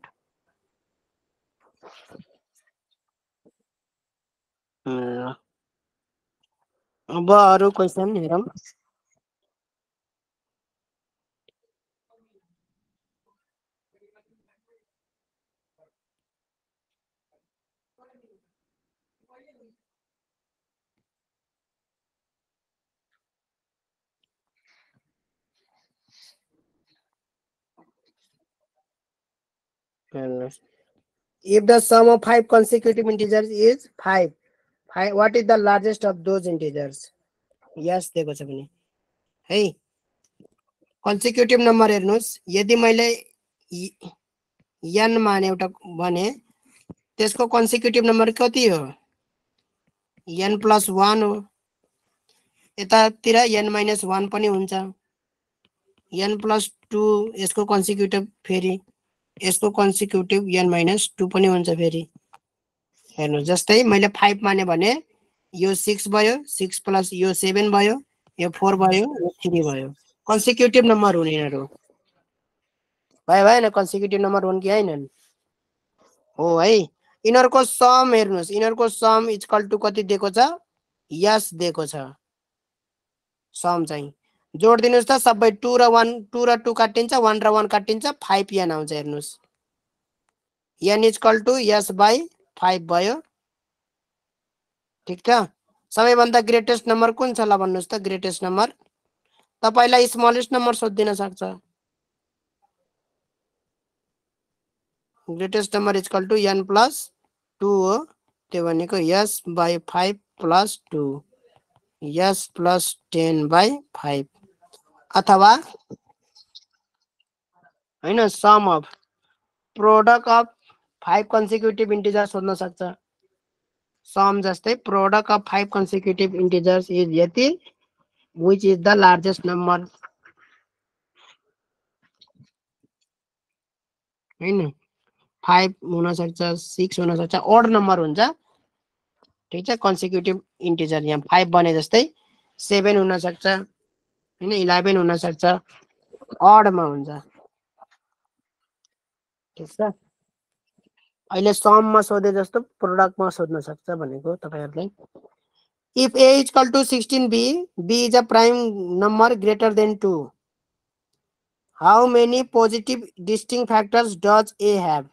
अब अरु क्वेशन हेरौं If the sum of 5 consecutive integers is 5, what is the largest of those integers? Yes, दिएको छ पनि है consecutive number हेर्नुस् यदि मैले n मान एउटा भने त्यसको consecutive number कति हो n + 1 हो यतातिर n - 1 पनि हुन्छ n + 2 यसको consecutive फेरि यसको consecutive n - 2 पनि हुन्छ फेरि हेर्नु जस्तै मैले 5 माने भने यो 6 भयो 6 + यो 7 भयो यो 4 भयो यो 3 भयो consecutive number हुने यिनीहरु भएन consecutive number हुन् कि हैनन् हो है यिनीहरुको सम हेर्नुस् यिनीहरुको सम इक्वल टु कति दिएको छ यस दिएको छ सम चाहिँ जोड दिनुस् त सबै 2 र 1 2 र 2 काटिन्छ 1 र 1 काटिन्छ 5 n आउँछ हेर्नुस् n इक्वल टु s/5 भयो ठीक छ सबैभन्दा ग्रेटेस्ट नम्बर कुन छ ल भन्नुस् त ग्रेटेस्ट नम्बर तपाईलाई स्मलेस्ट नम्बर सोध्दिन सक्छ greatest number equal to n + 2 हो त्यो भनेको s/5 + 2 s + 10/5 अथवा हैन sum of product of 5 consecutive integers सोध्न सक्छ सम जस्तै प्रोडक्ट अफ 5 consecutive integers इज यति which is the largest number हैन 5 हुन सक्छ 6 हुन सक्छ ओड नम्बर हुन्छ ठीक छ consecutive integer यहाँ 5 बने जस्तै 7 हुन सक्छ हैन 11 हुन सक्छ ओड मा हुन्छ ठीक छ अहिले सम मा सोधे जस्तो प्रोडक्ट मा सोध्न सक्छ भनेको तपाईहरुलाई if a is equal to 16b b is a prime number greater than 2 how many positive distinct factors does a have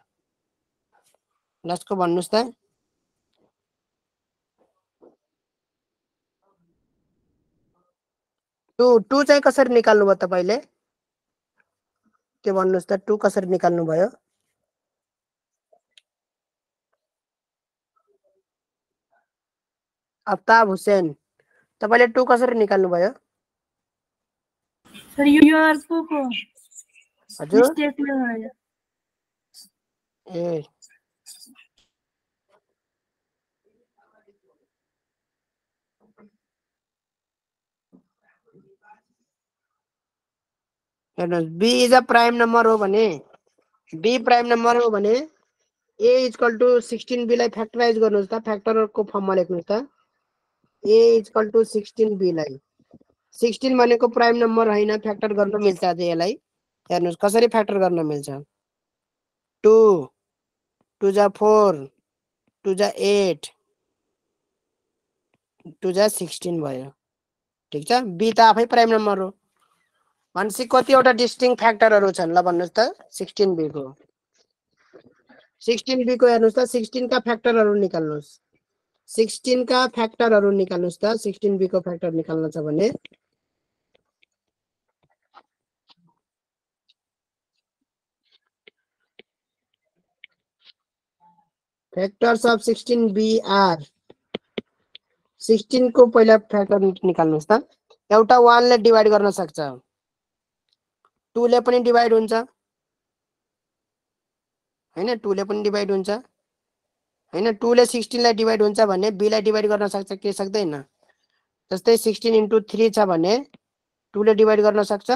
लस्को भन्नुस् त टु चाहिँ कसरी निकाल्नु भयो तपाईले त्यो भन्नुस् त टु कसरी निकाल्नु भयो आफ्ताब हुसैन तपाईले टु कसरी निकाल्नु भयो सर यो अर्को हजुर मिस्टेक भयो ए हेर्नुस् b is a prime number हो भने b प्राइम नम्बर हो भने a is equal to 16b लाई फ्याक्टराइज गर्नुस् त फ्याक्टरको फर्ममा लेख्नुस् त a is equal to 16b लाई 16 भनेको प्राइम नम्बर हैन फ्याक्टर गर्न मिल्छ अझ यसलाई हेर्नुस् कसरी फ्याक्टर गर्न मिल्छ 2 2 जा 4 2 जा 8 2 जा 16 भयो ठीक छ b त आफै प्राइम नम्बर हो भनेपछि कतिवटा डिस्टिंक्ट फ्याक्टरहरु छन् ल भन्नुस् त 16b को 16b को हेर्नुस् त 16 का फ्याक्टरहरु निकाल्नुस् 16 का फ्याक्टरहरु निकाल्नुस् त 16b को फ्याक्टर निकाल्न छ भने फ्याक्टर्स अफ 16b आर 16 को पहिला फ्याक्टर निकाल्नुस् त एउटा 1 ले डिवाइड गर्न सक्छ 2 ले पनि डिवाइड हुन्छ हैन 2 ले पनि डिवाइड हुन्छ हैन 2 ले 16 लाई डिवाइड हुन्छ भने b लाई डिवाइड गर्न सक्छ के सक्दैन जस्तै 16 into 3 छ भने 2 ले डिवाइड गर्न सक्छ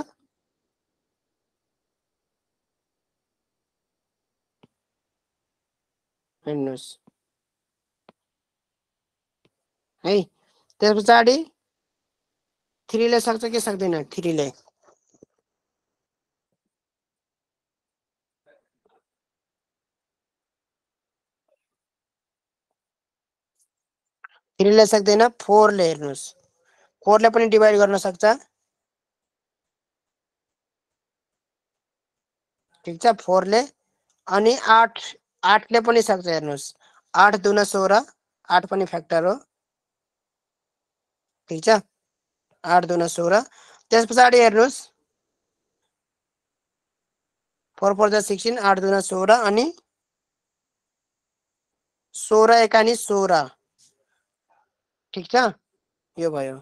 हेर्नुस् है त्यसपछि 3 ले सक्छ के सक्दैन 3 ले 3 ले सक्दैन 4 ले हेर्नुस् 4 ले पनि डिवाइड गर्न सक्छ ठीक छ 4 ले अनि 8 ले पनि सक्छ हेर्नुस् 8 दुना 16 8 पनि फ्याक्टर हो ठीक छ 8 दुना 16 त्यसपछि हेर्नुस् 4 4 जा 16 8 दुना 16 अनि 16 एकानी 16 ठीक छ यो भयो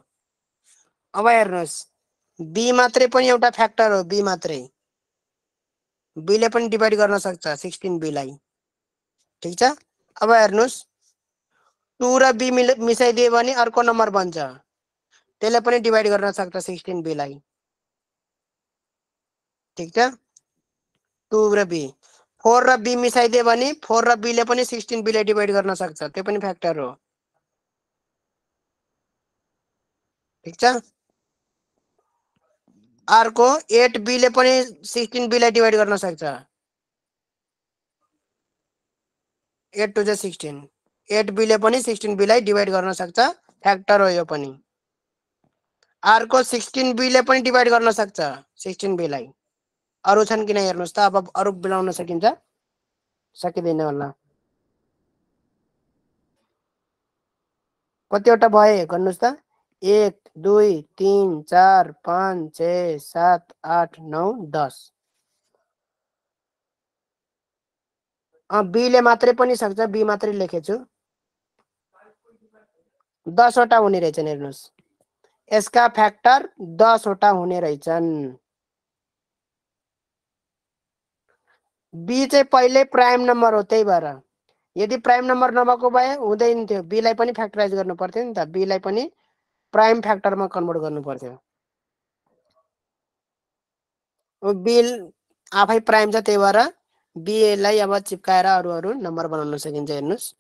अब हेर्नुस् b मात्रै पनि एउटा फ्याक्टर हो b मात्रै b ले पनि डिवाइड गर्न सक्छ 16b लाई ठीक छ अब हेर्नुस् 2 र b मिसाइदिए भने अर्को नम्बर बन्छ त्यसले पनि डिवाइड गर्न सक्छ 16b लाई ठीक छ 2 र b 4 र b मिसाइदिए भने 4 र b ले पनि 16b लाई डिवाइड गर्न सक्छ त्यो पनि फ्याक्टर हो ठीक छ अर्को 8b ले पनि 16b लाई डिवाइड गर्न सक्छ 8 2 जा 16 8b ले पनि 16b लाई डिवाइड गर्न सक्छ फ्याक्टर हो यो पनि अर्को 16b ले पनि डिवाइड गर्न सक्छ 16b लाई अरु छन् किन हेर्नुस् त अब अरु बनाउन सकिन्छ सकिदैन होला कतिवटा भए गर्नुस् त 1 2 3 4 5 6 7 8 9 10 b ले मात्रै पनि सक्छ b मात्रै लेखेछु 10 वटा हुने रहेछन् हेर्नुस् यसका फ्याक्टर 10 वटा हुने रहेछन् बी चाहिँ पहिले प्राइम नम्बर हो, त्यही भएर यदि प्राइम नम्बर नभएको भए हुँदैन थियो, बी लाई पनि फ्याक्टराइज गर्नु पर्थ्यो नि त, बी लाई पनि प्राइम फ्याक्टरमा कन्भर्ट गर्नु पर्थ्यो। बी आफै प्राइम छ, त्यही भएर बी लाई अब चिप्काएर अरू नम्बर बनाउन सकिन्छ। हेर्नुस्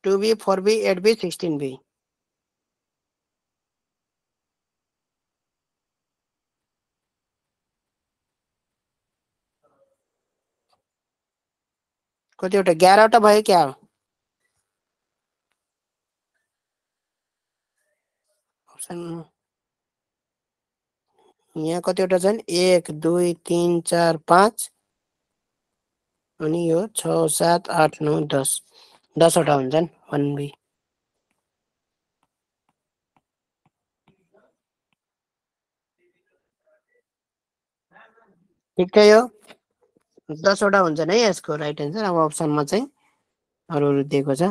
2b 4b 8b 16b। कतिवटा 11वटा भयो क्या हो? अप्सन यहाँ कतिवटा छन्? 1 2 3 4 5 अनि यो 6 7 8 9 10 10वटा हुन्छन् 1b। ठिकै हो, 10वटा हुन्छन् है यसको राइट एन्सर। अब अप्सनमा चाहिँ अरू दिएको छ,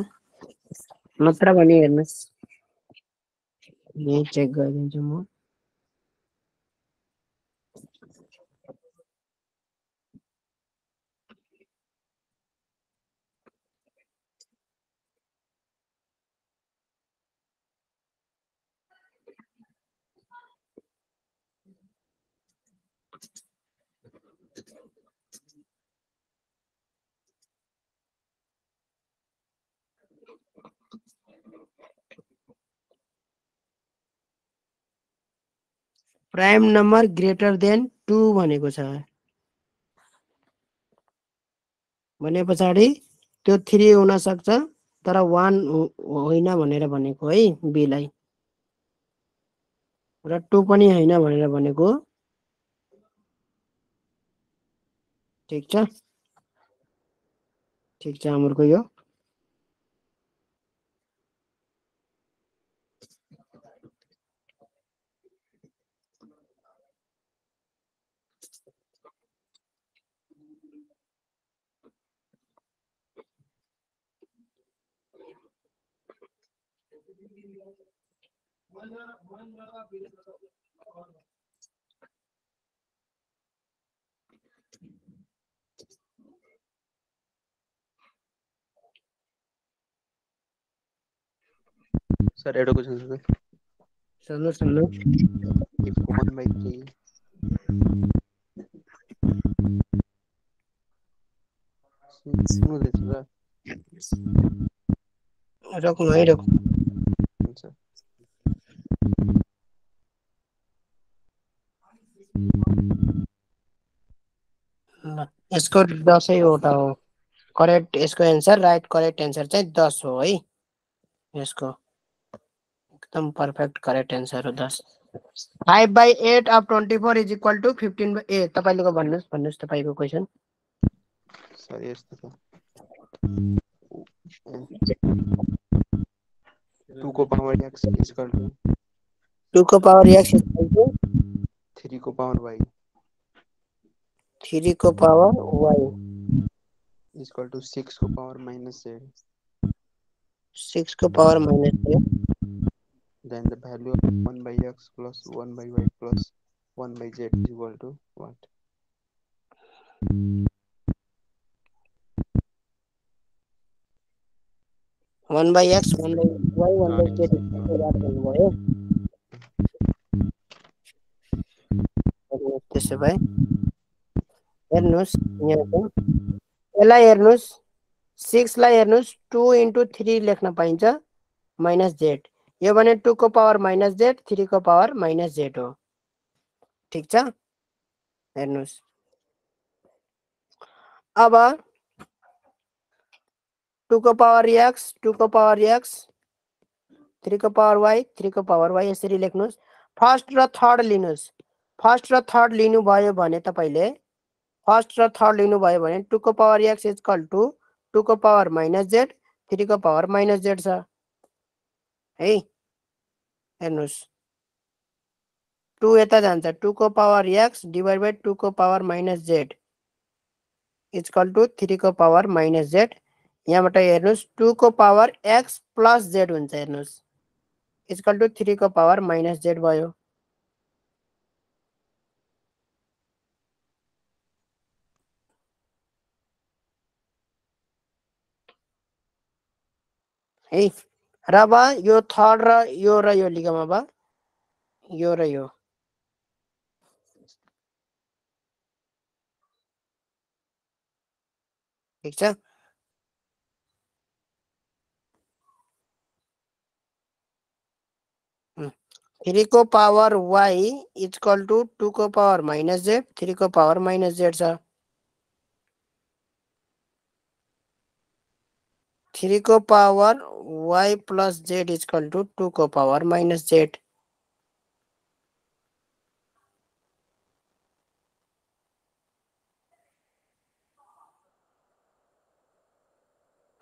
नत्र भने हेर्नुहोस् यही चेक गरिदिन्छु म। प्राइम नम्बर ग्रेटर देन 2 भनेको छ भने पछाडि त्यो 3 हुन सक्छ तर 1 होइन भनेर भनेको है बी लाई, र 2 पनि होइन भनेर भनेको। ठीक छ, ठीक छ हाम्रो यो। सर एउटा क्वेशन छ सर। सुन्नु 1/3 सुन्नुहुँदैछ सर? रोक्नु है, रोक्नु। हुन्छ। ल, यसको 10वटा हो करेक्ट। यसको एन्सर राइट करेक्ट एन्सर चाहिँ 10 हो है। यसको एकदम पर्फेक्ट करेक्ट एन्सर हो 10। 5/8 of 24 is equal to 15/8। तपाईको भन्नुस् तपाईको क्वेशन। सर यस्तो छ 2 को पावर x इक्वल टु 2 को पावर x इक्वल टु 3 को पावर y 3 को पावर y इक्वल टु 6 को पावर माइनस z। 6 को power minus z। Then the value of 1/x plus 1/y plus 1/z is equal to what? 1/x 1/y 1/z याद गर्नुभयो। त्यसो भए हेर्नुस् यहाँ चाहिँ यसलाई हेर्नुस् 6 लाई हेर्नुस् 2 into 3 लेख्न पाइन्छ माइनस z। यो भने 2 को पावर माइनस z 3 को पावर माइनस z हो। ठीक छ, हेर्नुस् अब 2 को पावर x 2 को पावर x 3 को पावर y 3 को पावर y यसरी लेख्नुस्। फर्स्ट र थर्ड लिनुस्। फर्स्ट र थर्ड लिनुभयो भने तपाईले फर्स्ट र थर्ड लिनुभयो भने 2 को पावर x इक्वल टु 2 को पावर माइनस z 3 को पावर माइनस z छ है। हेर्नुस् 2 यता जान्छ 2 को पावर x डिवाइड बाइ 2 को power minus z equal to 3 को पावर माइनस z। यहाँबाट हेर्नुस् 2 को पावर x प्लस z हुन्छ। हेर्नुस् इक्वल टु 3 को पावर माइनस z भयो। है र अब यो थर्ड र यो लेखौँ अब यो र यो ठिक छ 3 को पावर y इक्वल टु 2 को पावर माइनस z 3 को पावर माइनस z छ 3 को power y plus z equal to 2 को पावर माइनस z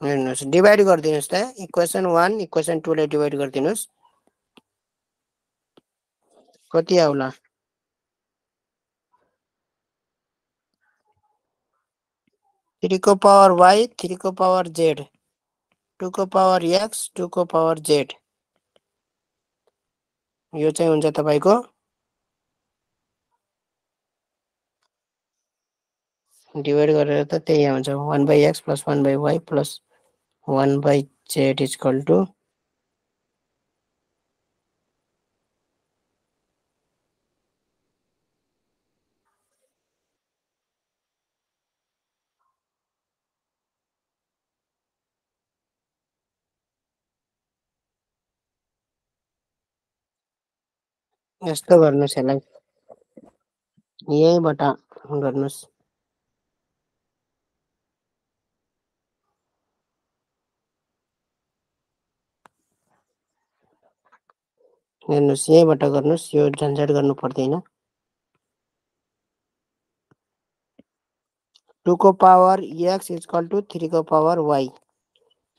हेर्नुहोस् डिभाइड गरिदिनुहोस् त इक्वेसन 1 इक्वेसन 2 ले डिभाइड गरिदिनुहोस् कति आउला 3 को पावर y 3 को पावर z 2 को पावर x 2 को पावर z यो चाहिँ हुन्छ तपाईको डिभाइड गरेर त त्यही आउँछ 1/x + 1/y + 1/z equal to यस्तो गर्नुस् यसलाई यहीबाट गर्नुस् हेर्नुस् यहीबाट गर्नुस् यो झन्झट गर्नु पर्दैन 2 को पावर x इक्वल टु 3 को पावर y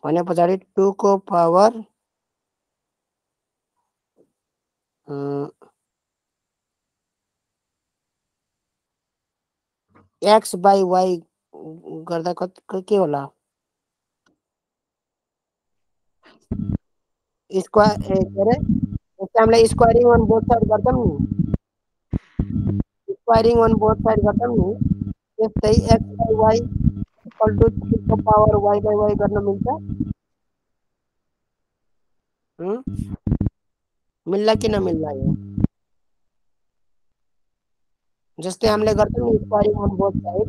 भने पछाडि 2 को पावर x by y गर्दा के होला स्क्वायर के अरे जस्तै हामीलाई स्क्वायरिङ अन बोथ साइड गर्छौँ नि स्क्वायरिङ अन बोथ साइड गर्छौँ नि त्यस्तै x by y equal to 3 को पावर y by y गर्न मिल्छ मिल्ला कि नमिल्ला यो जस्तै हामीले गर्छौँ नि स्क्वायरिङ अन बोथ साइड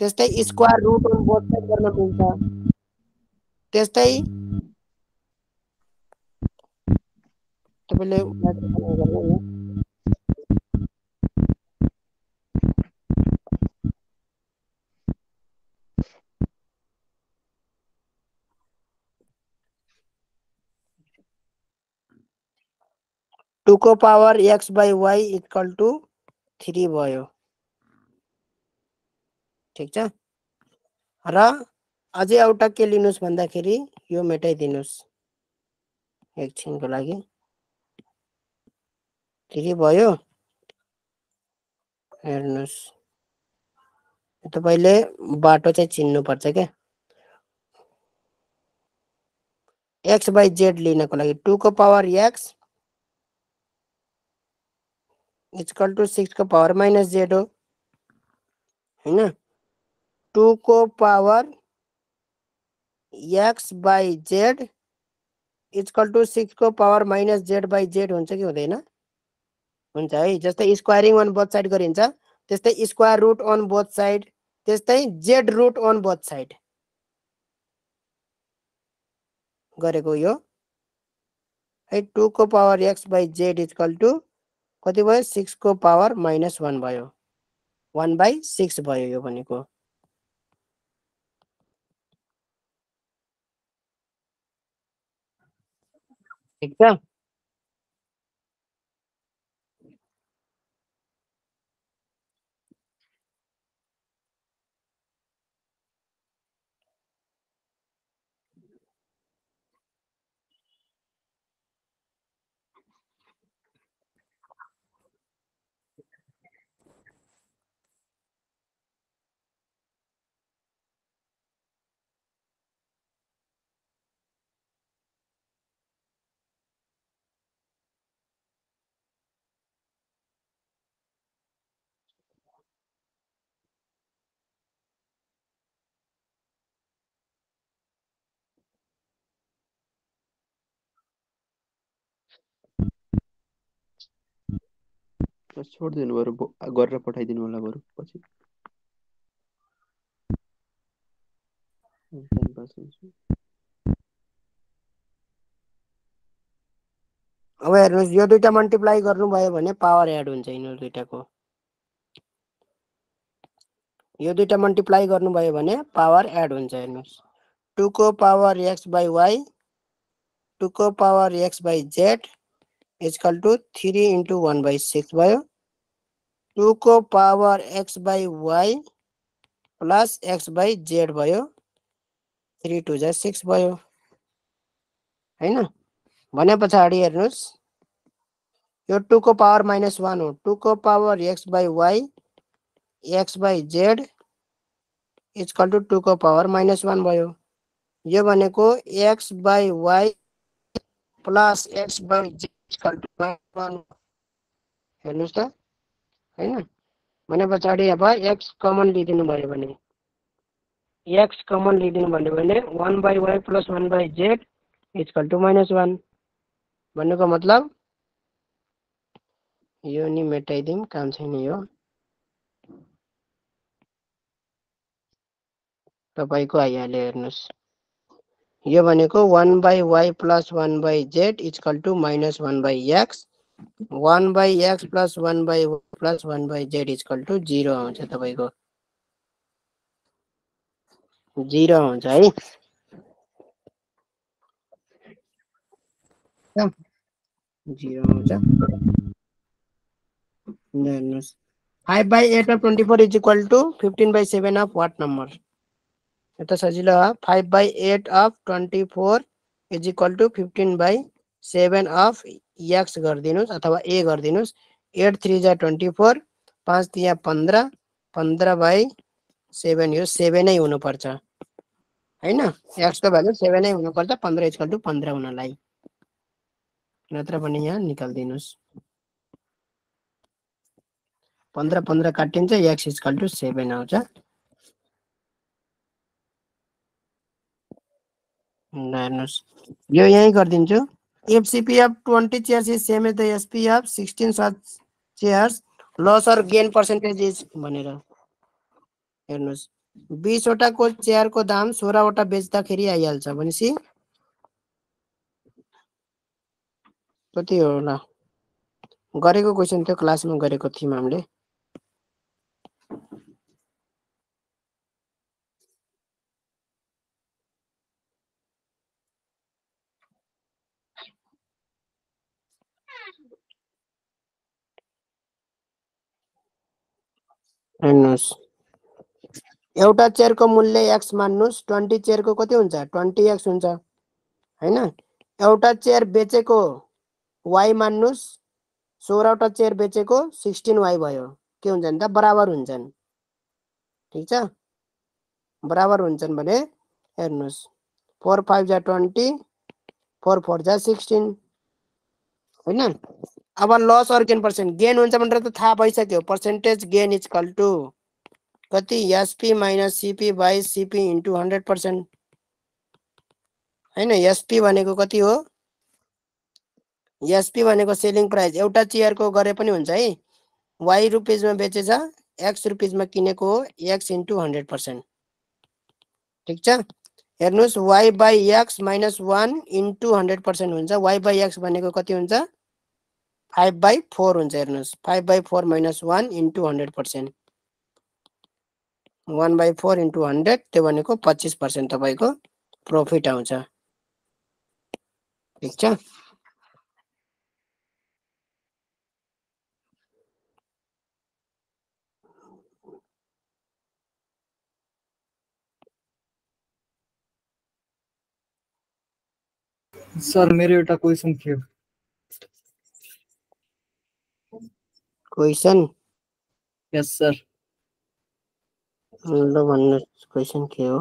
त्यस्तै square root on both side गर्न मिल्छ त्यस्तै तपाईले गर्नु नि 2 को power x by y equal to 3 भयो ठीक छ र अझै एउटा के लिनुस् भन्दाखेरि यो मेटाइदिनुस् एकछिनको लागि 3 भयो हेर्नुस् तपाईले बाटो चाहिँ चिन्नु पर्छ के x by z लिनको लागि 2 को पावर x इक्वल टु 6 को पावर माइनस z हो हैन 2 को power x by z equal to 6 को power minus z by z हुन्छ कि हुँदैन हुन्छ है जस्तै स्क्वायरिङ अन बोथ साइड गरिन्छ त्यस्तै square root on both side त्यस्तै z root on both side गरेको यो है 2 को power x by z equal to कति भयो 6 को पावर -1 भयो 1/6 भयो यो भनेको ठीक छ सर छोडिदिनु बरु गरेर पठाइदिनु होला बरु पछि 10%। अब हेर्नुहोस् यो दुईटा मल्टिप्लाई गर्नुभयो भने पावर एड हुन्छ यिनीहरू दुईटाको। यो दुईटा मल्टिप्लाई गर्नुभयो भने पावर एड हुन्छ। हेर्नुहोस् 2 को पावर x by y 2 को power x by z equal to 3 into 1 by 6 भयो। 2 को power x by y plus x by z भयो। 3 2 जा 6 भयो हैन। भने पछाडि हेर्नुहोस् यो 2 को पावर -1 हो। 2 को power x by y x by z equal to 2 को पावर -1 भयो। यो भनेको x by y plus x by z equal to -1 हेर्नुहोस् त हैन। भने पछाडि अब x कमन लिदिनु भयो भने x कमन लिदिनु भन्यो भने 1 by y plus 1 by z equal to -1 भन्नुको मतलब यो नि मेटाइदिउँ, काम छैन यो। तपाईको आइहाल्यो हेर्नुहोस्। यो भनेको 1 by y plus 1 by z equal to -1 by x 1 by x plus 1 by y plus 1 by z equal to 0 आउँछ। तपाईको 0 आउँछ है। 0 आउँछ। हेर्नुहोस् 5 by 8 of 24 is equal to 15 by 7 of what number? यता सजिलो हो। 5 by 8 of 24 is equal to 15 by 7 of x गरिदिनुस् अथवा a गरिदिनुस्। 8 3 जा 24 5 3 15 15 by 7 यो 7 नै हुनुपर्छ हैन। x को भ्यालु 7 नै हुनुपर्छ 15 इक्वल टु 15 हुनलाई। नत्र पनि यहाँ निकाल्दिनुस्। 15 15 काटिन्छ x इक्वल टु 7 आउँछ। हेर्नुहोस् यो यही गरिदिन्छु। if cp of 20 chairs is same as the sp of 16 such chairs loss or gain percentage is भनेर हेर्नुहोस् 20 वटाको चेयरको दाम 16 वटा बेच्दाखेरि आइहाल्छ भनेसी कति होला? गरेको क्वेशन थियो क्लासमा गरेको थियौं हामीले। हेर्नुहोस् एउटा चेयरको मूल्य x मान्नुस् 20 चेयरको कति हुन्छ 20x हुन्छ हैन। एउटा चेयर बेचेको y मान्नुस् 16 वटा चेयर बेचेको 16y भयो। के हुन्छन् त बराबर हुन्छन्। ठीक छ बराबर हुन्छन् भने हेर्नुहोस् 4 5 जा 20 4 4 जा 16 हैन। अब लस और गेन पर्सेन्ट गेन हुन्छ भनेर त थाहा भइसक्यो। पर्सेन्टेज गेन इक्वल टु कति SP minus CP by CP into 100% हैन। एसपी भनेको कति हो? एसपी भनेको सेलिङ प्राइस एउटा चेयरको गरे पनि हुन्छ है। y रुपीजमा बेचेछ x रुपीजमा किनेको हो x इन्टु 100%। ठीक छ हेर्नुहोस् y by x minus 1 into 100% हुन्छ। y बाइ x भनेको कति हुन्छ 5 by 4 हुन्छ। हेर्नुहोस् 5 by 4 minus 1 into 100%। 1 by 4 into 100 त्यो भनेको 25% तपाईको प्रॉफिट आउँछ। ठीक छ सर मेरो एउटा क्वेशन थियो। क्वेशन यस सर। ल भन्नुहोस् क्वेशन के हो?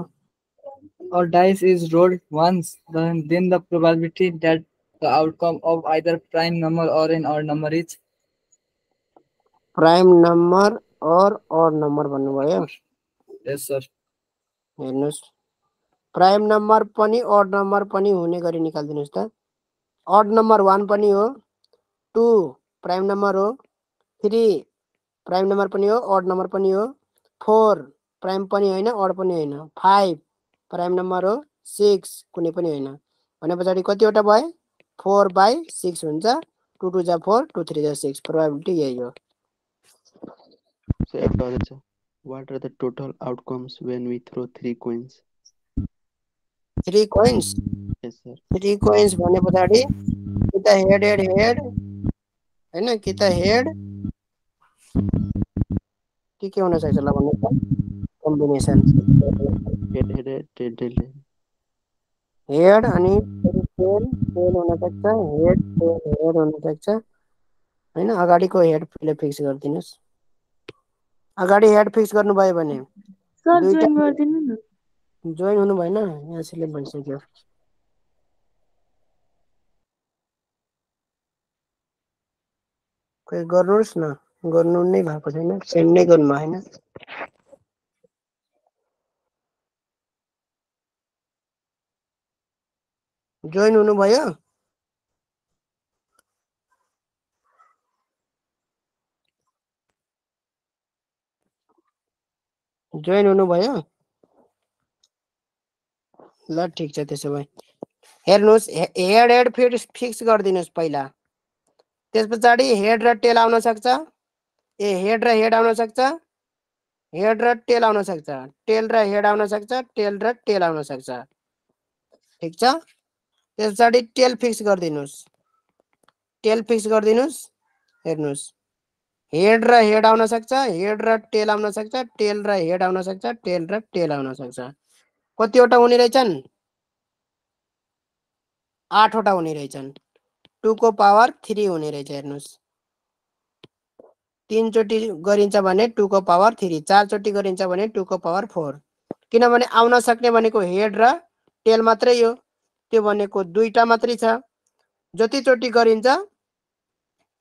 A dice is rolled once, then the probability that the outcome of either prime number or an odd number is prime number और ऑड नम्बर भन्नुभयो। yes sir। हेर्नुहोस् प्राइम नम्बर पनि odd number पनि हुने गरी निकाल्दिनुस् त। ऑड नम्बर 1 पनि हो 2 प्राइम नम्बर हो 3 प्राइम नम्बर पनि हो अड नम्बर पनि हो 4 प्राइम पनि होइन अड पनि होइन 5 प्राइम नम्बर हो 6 कुनै पनि होइन भनेपछि कतिवटा भयो 4/6 हुन्छ 2 2 जा 4 2 3 जा 6 प्रोबेबिलिटी यही हो So एउटा अझै छ. What are the total outcomes when we throw 3 coins? 3 coins Yes sir. 3 coins भनेपछि कि त हेड हेड हेड हैन कि त हेड के हुन सक्छ ल भन्नु त combination Head head tail tail tail. Head अनि टेल टेल हुन सक्छ हेड हुन सक्छ हैन अगाडिको हेड फिक्स गरिदिनुस् अगाडि हेड फिक्स गर्नुभयो भने सर दुईटा जोइन गरिदिनु न जोइन हुनु भएन यहाँ सिलेक्ट भइसक्यो खोइ गर्नुहोस् न गर्नु नै भएको छैन सेन्ड नै गर्नु भएन जोइन हुनुभयो जोइन हुनुभयो ल ठीक छ त्यसो भए हेर्नुहोस् हेड हेड फिक्स गरिदिनुहोस् पहिला त्यसपछि हेड र टेल आउन सक्छ हेड र हेड आउन सक्छ हेड र टेल आउन सक्छ टेल र हेड आउन सक्छ टेल र टेल आउन सक्छ ठीक छ त्यसपछि टेल फिक्स गरिदिनुहोस् टेल फिक्स गरिदिनुहोस् हेर्नुहोस् हेड र हेड आउन सक्छ हेड र टेल आउन सक्छ टेल र हेड आउन सक्छ टेल र टेल आउन सक्छ कतिवटा हुने रहेछन् 8 वटा हुने रहेछन् 2 को पावर 3 हुने रहेछ हेर्नुहोस् 3 चोटी गरिन्छ भने 2 को पावर 3 4 चोटी गरिन्छ भने 2 को पावर 4 किनभने आउन सक्ने भनेको हेड र टेल मात्रै हो त्यो भनेको दुईटा मात्रै छ जति चोटी गरिन्छ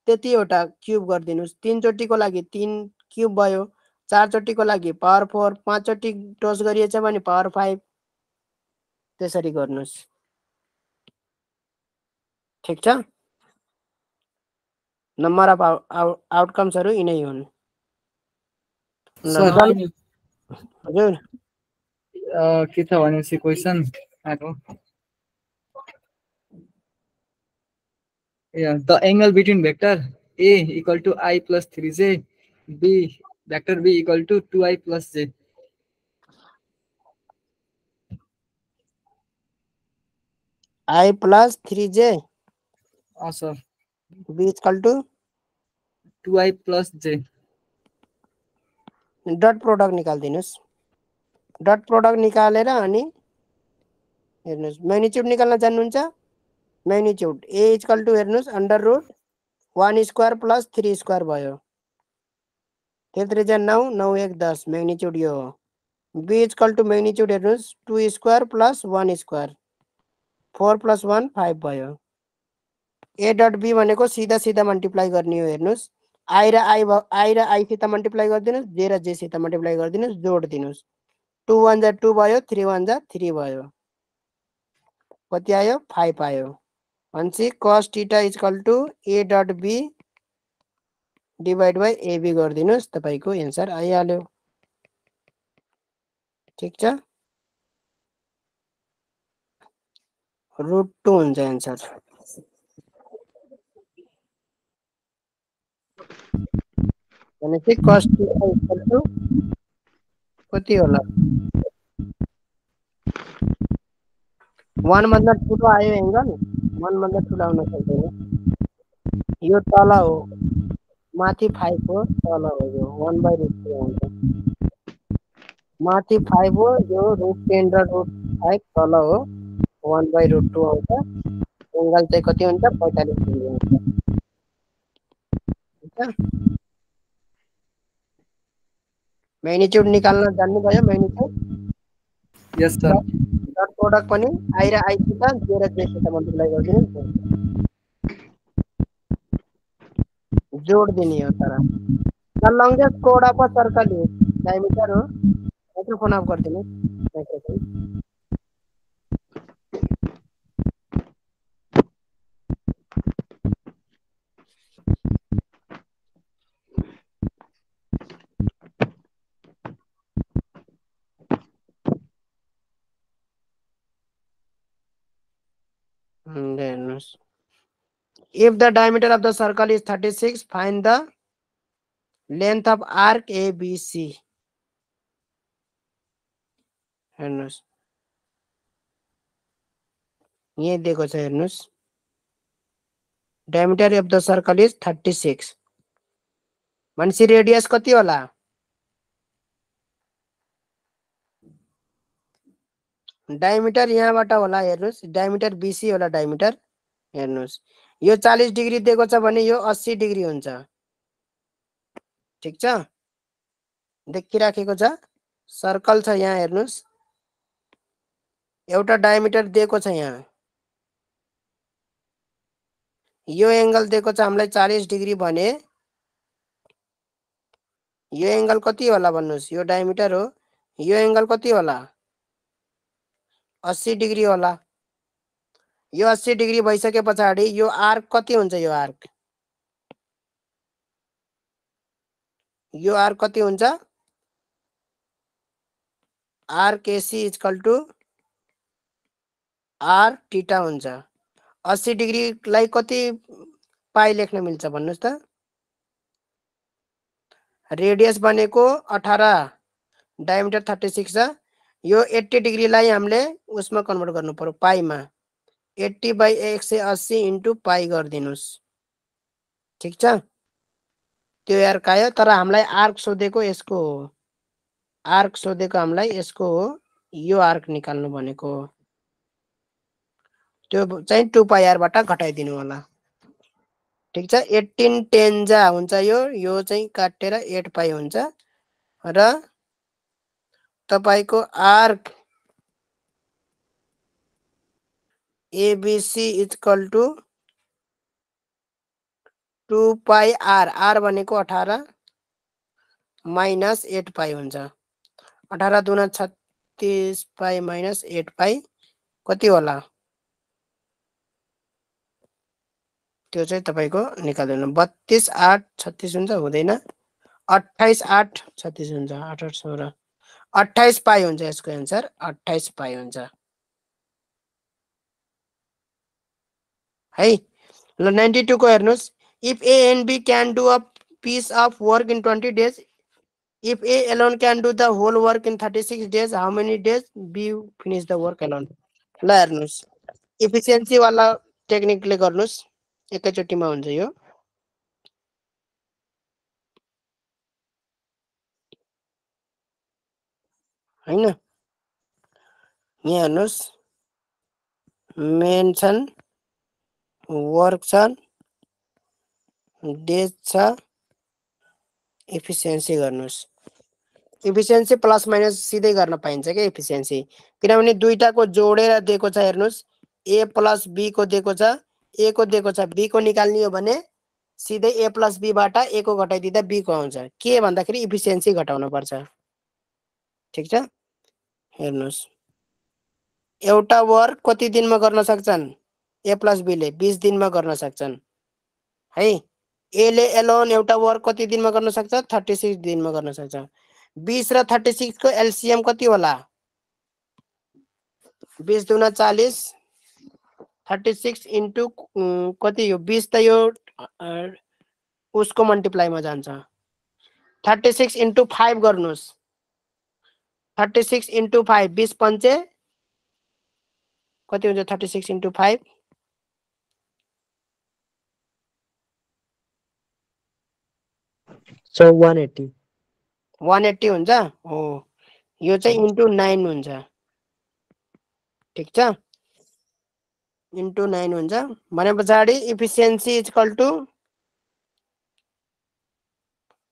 त्यतिवटा क्युब गरिदिनुस् 3 चोटीको लागि 3 क्युब भयो 4 चोटीको लागि पावर 4 5 चोटी टोस गरिएछ भने पावर 5 त्यसरी गर्नुस् ठीक छ नम्बर अफ आउटकम्सहरु यिनै हुन् सर हजुर के छ भनेपछि क्वेशन आएको Yeah, the angle between vector A equal to I plus 3j, B vector B equal to 2I plus j. I plus 3j Sir. B is equal to 2I plus j. Dot product निकाल्दिनुस् dot product निकालेर अनि हेर्नुस् magnitude निकाल्न जान्नुहुन्छ magnitude A is equal to हेर्नुस् under root 1 square plus 3 square भयो 3 जा 9 9 1 10 magnitude यो हो B is equal to magnitude हेर्नुस् 2 स्क्वायर प्लस 1 स्क्वायर 4 प्लस 1 5 भयो A डट B भनेको सीधा सीधा मल्टिप्लाई गर्ने हो हेर्नुस् I र I सित मल्टिप्लाई गरिदिनुस् J र J सित मल्टिप्लाई गरिदिनुस् जोड दिनुस् 2 1 जा 2 भयो 3 1 जा 3 भयो कति आयो 5 आयो भनेपछि cos theta is equal to A dot B divide by AB गरिदिनुस् तपाईको आन्सर आइहाल्यो ठीक छ √2 हुन्छ आन्सर भनेपछि cos theta is equal to कति होला 1 भन्दा ठुलो आयो एंगल 1 भन्दा ठुलो आउन सक्दैन यो तल हो माथि 5 हो तल हो यो 1/√2 हुन्छ माथि 5 हो यो √10 र √5 तल हो 1/√2 आउँछ एंगल चाहिँ कति हुन्छ 45 डिग्री हुन्छ ठीक छ म्याग्निट्युड निकाल्न जान्नु भयो magnitude Yes sir. Dot product पनि I र I सित J र J सित मल्टिप्लाई गरिदिनु जोड दिने हो तर the longest chord of a circle is diameter हो माइक्रोफोन अफ गरिदिनु microphone If the diameter of the circle is 36, find the length of arc ABC. हेर्नुस् यही दिएको छ हेर्नुस् diameter of the circle is 36 भनेपछि रेडियस कति होला डायमिटर यहाँबाट होला हेर्नुस् डायमिटर BC होला डायमिटर हेर्नुस् यो 40 डिग्री दिएको छ भने यो 80 डिग्री हुन्छ ठीक छ देखिराखेको छ सर्कल छ यहाँ हेर्नुस् एउटा डायमिटर दिएको छ यहाँ यो एंगल दिएको छ हामीलाई 40 डिग्री भने यो एंगल कति होला भन्नुस् यो डायमिटर हो यो एंगल कति होला 80 डिग्री होला यो 80 डिग्री भइसके पछाडी यो आर्क कति हुन्छ यो आर्क कति हुन्छ arc AC equal to R theta हुन्छ 80 डिग्री लाई कति पाई लेख्न मिल्छ भन्नुस् त रेडियस बनेको 18 डायमिटर 36 छ यो 80 डिग्री लाई हामीले उसमा कन्भर्ट गर्नु पर्यो पाई मा 80 by 180 into पाई गर्दिनुस् ठीक छ त्यो आर्क आयो तर हामीलाई आर्क सोधेको यसको हो आर्क सोधेको हामीलाई यसको हो यो आर्क निकाल्नु भनेको त्यो चाहिँ 2 पाई r बाट घटाइदिनु होला ठीक छ 18 10 जा हुन्छ यो चाहिँ काटेर 8 पाई हुन्छ र तपाईको arc ABC equal to 2 pi r भनेको 18 माइनस 8 पाई हुन्छ 18 दुना 36 पाई माइनस 8 पाई कति होला त्यो चाहिँ तपाईको निकाल्नु 32 8 36 हुन्छ हुँदैन 28 8 36 हुन्छ 8 8 16 28 पाई हुन्छ यसको आन्सर 28 पाई हुन्छ है ल 92 को हेर्नुस् if A and B can do a piece of work in 20 days if A alone can do the whole work in 36 days how many days B finish the work alone ल हेर्नुस् efficiency वाला टेक्निकले गर्नुस् एकैचोटीमा हुन्छ यो हैन यहाँ हेर्नुस् main छन् वर्क छन् डेज छ एफिसिएन्सी गर्नुस् एफिसिएन्सी प्लस माइनस सिधै गर्न पाइन्छ के एफिसिएन्सी किनभने दुईटाको जोडेर दिएको छ हेर्नुस् A प्लस B को दिएको छ A को दिएको छ B को निकाल्ने हो भने सिधै A प्लस B बाट A को घटाइदिँदा B को आउँछ के भन्दाखेरि एफिसिएन्सी घटाउनु पर्छ ठीक छ हेर्नुस् एउटा वर्क कति दिनमा गर्न सक्छन् A प्लस B ले 20 दिनमा गर्न सक्छन् है A ले एलोन एउटा वर्क कति दिनमा गर्न सक्छ 36 दिनमा गर्न सक्छ 20 र 36 को एलसीएम कति होला 20 दुना 40 36 इन्टु कति यो 20 त यो उसको मल्टिप्लाई मा जान्छ 36 इन्टु 5 गर्नुस् 36 इन्टु 5 20 पंचे कति हुन्छ 36 इन्टु 5 So 180 180 हुन्छ हो यो चाहिँ इन्टु 9 हुन्छ ठीक छ इन्टु 9 हुन्छ भने पछाडी efficiency equal to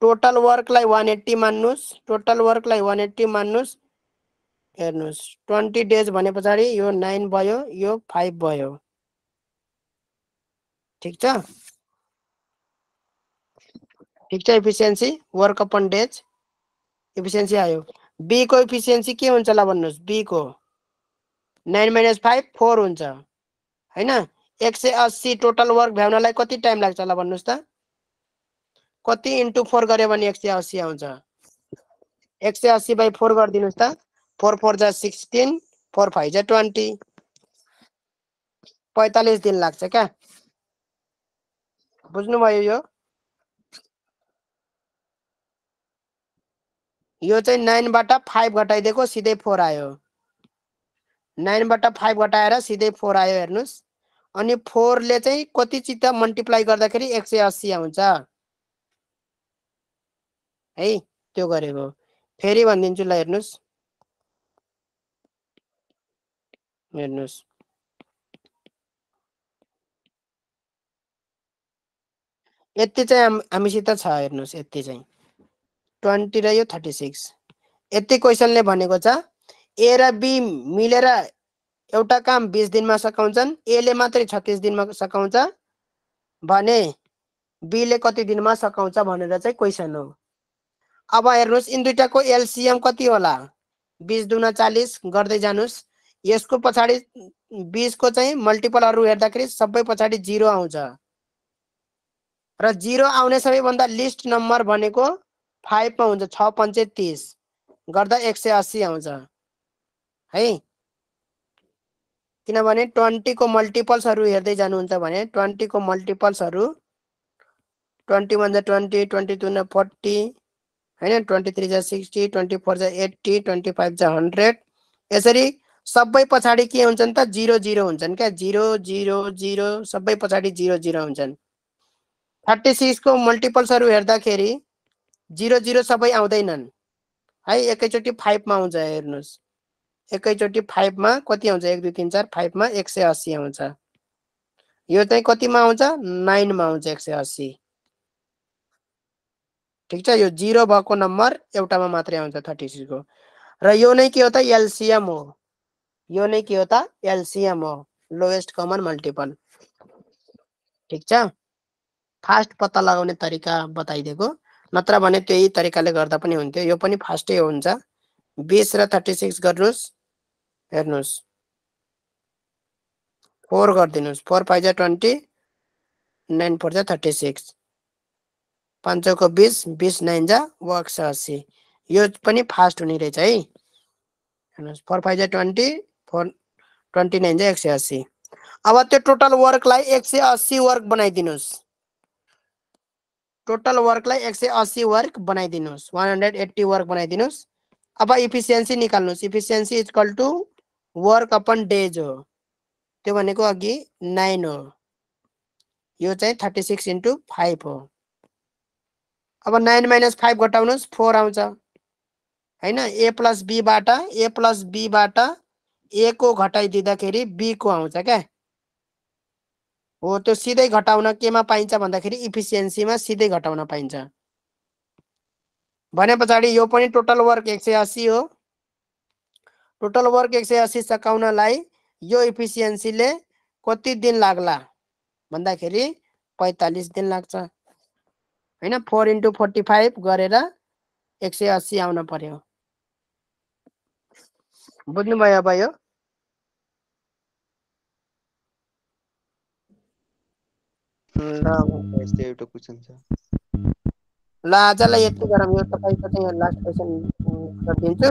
total work लाई 180 मान्नुस् टोटल वर्क लाई 180 मान्नुस् हेर्नुस् 20 डेज भने पछाडी यो 9 भयो यो 5 भयो ठीक छ efficiency work upon days efficiency आयो B को एफिसिएन्सी के हुन्छ ल भन्नुस् B को 9 - 5 4 हुन्छ हैन 180 टोटल वर्क भ्याउनलाई कति टाइम लाग्छ ल भन्नुस् त कति इन्टु 4 गरे भने 180 आउँछ 180 by 4 गर्दिनुस् त 4 4 जा 16 4 5 जा 20 45 दिन लाग्छ क्या बुझ्नुभयो यो चाहिँ 9 बाट 5 घटाइदिएको सिधै 4 आयो 9 बाट 5 घटाएर सिधै 4 आयो हेर्नुस् अनि 4 ले चाहिँ कति चित्त मल्टिप्लाई गर्दाखेरि 180 आउँछ है त्यो गरेको फेरि भन्दिन्छु ल हेर्नुस् यति चाहिँ हामीसित छ हेर्नुस् यति चाहिँ 20 र यो 36 यति क्वेशनले भनेको छ ए र बी मिलेर एउटा काम 20 दिनमा सकाउँछन् ए ले मात्रै 36 दिनमा सकाउँछ भने बी ले कति दिनमा सकाउँछ भनेर चाहिँ क्वेशन हो अब हेर्नुस् इन दुईटाको एलसीएम कति होला 20 दुना 40 गर्दै जानुस् यसको पछाडी 20 को चाहिँ मल्टिपलहरु हेर्दाखेरि सबै पछाडी 0 आउँछ र 0 आउने सबैभन्दा लिस्ट नम्बर भनेको 5 मा हुन्छ 6 5 30 गर्दा 180 आउँछ है किनभने 20 को मल्टिपल्सहरु हेर्दै जानुहुन्छ भने 20 को मल्टिपल्सहरु 21 जा 20 22 जा 40 हैन 23 जा 60 24 जा 80 25 जा 100 यसरी सबै पछाडी के हुन्छन् त 0 0 हुन्छन् के 0 0 0 सबै पछाडी 0 0 हुन्छन् 36 को मल्टिपल्सहरु हेर्दाखेरि 0 0 सबै आउँदैनन् है एकैचोटी 5 मा आउँछ हेर्नुस् एकैचोटी 5 मा कति आउँछ 1 2 3 4 5 मा 180 आउँछ यो चाहिँ कति मा आउँछ 9 मा आउँछ 180 ठीक छ यो 0 भएको नम्बर एउटामा मात्रै आउँछ 36 को र यो नै के हो त एलसीएम हो यो नै के हो त एलसीएम हो लोएस्ट कमन मल्टिपल ठीक छ फास्ट पत्ता लगाउने तरिका बताइदिएको नत्र भने त्यही तरिकाले गर्दा पनि हुन्थ्यो यो पनि फास्टै हुन्छ 20 र 36 गर्नुस् हेर्नुस् 4 गर्दिनुस् 4 5 जा 20 9 4 जा 36 5 को 20 20 9 जा 180 यो पनि फास्ट हुने रहेछ है हेर्नुस् 4 5 जा 20 4 29 जा 180 अब त्यो टोटल वर्कलाई 180 वर्क बनाइदिनुस् टोटल वर्कलाई 180 वर्क बनाइदिनुस् 180 वर्क बनाइदिनुस् अब इफिसिएन्सी निकाल्नुस् efficiency is equal to work upon days हो त्यो भनेको अघि 9 हो यो चाहिँ 36 into 5 हो अब 9 minus 5 घटाउनुस् 4 आउँछ हैन a plus b बाट a को घटाइदिँदाखेरि b को आउँछ के हो त्यो सिधै घटाउन केमा पाइन्छ भन्दाखेरि इफिसिएन्सीमा सिधै घटाउन पाइन्छ भने पछाडी यो पनि टोटल वर्क 180 हो टोटल वर्क 180 सकाउनलाई यो इफिसिएन्सीले कति दिन लाग्ला भन्दाखेरि 45 दिन लाग्छ हैन 4 into 45 गरेर 180 आउन पर्यो बुझ्नु भयो अब यो यस्तै एउटा क्वेशन छ ल आजलाई यति गरौँ यो तपाईको चाहिँ लास्ट क्वेशन गरिदिन्छु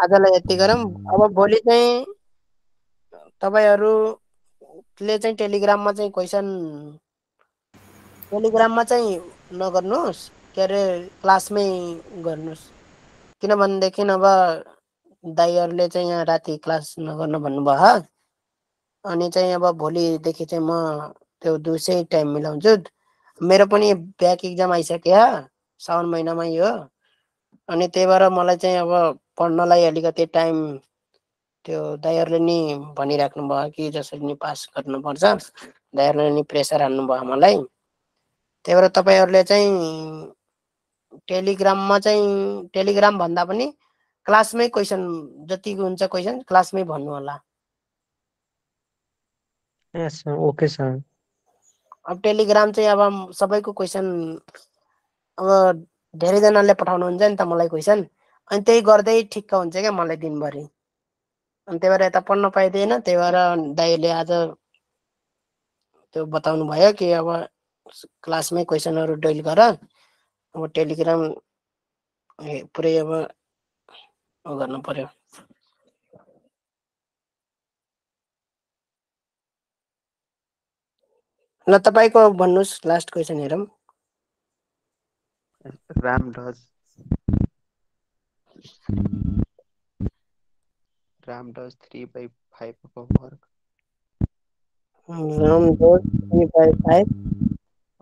आजलाई यति गरौँ अब भोलि चाहिँ तपाईहरुले चाहिँ टेलिग्राममा चाहिँ क्वेशन टेलिग्राममा चाहिँ नगर्नुस् के अरे क्लासमै गर्नुस् किनभनेदेखि अब दाइहरुले चाहिँ यहाँ राति क्लास नगर्न भन्नुभयो अनि चाहिँ अब भोलिदेखि चाहिँ म त्यो दुसै टाइम मिलाउँछु मेरो पनि ब्याक एक्जाम आइसक्यो साउन महिनामा यो अनि त्यही भएर मलाई चाहिँ अब पढ्नलाई अलिकति टाइम त्यो दाइहरुले नि भनिराख्नु भयो कि जसरी नि पास गर्नुपर्छ दाइहरुले नि प्रेसर हाल्नु भयो मलाई त्यही भएर तपाईहरुले चाहिँ टेलिग्राममा चाहिँ टेलिग्राम भन्दा पनि क्लासमै क्वेशन जति हुन्छ क्वेशन क्लासमै भन्नु होला यस सर ओके सर अब टेलिग्राम चाहिँ अब सबैको क्वेशन अब धेरै जनाले पठाउनुहुन्छ नि त मलाई क्वेशन अनि त्यही गर्दै ठिक्क हुन्छ क्या मलाई दिनभरि अनि त्यही भएर यता पढ्न पाइदैन त्यही भएर दाइले आज त्यो बताउनु भयो कि अब क्लासमै क्वेशनहरु डिल गर अब टेलिग्राम पुरै अब गर्नु पर्यो ल तपाईको भन्नुस् लास्ट क्वेशन हेरौँ। RAM does 3/5 of a work RAM does 3/5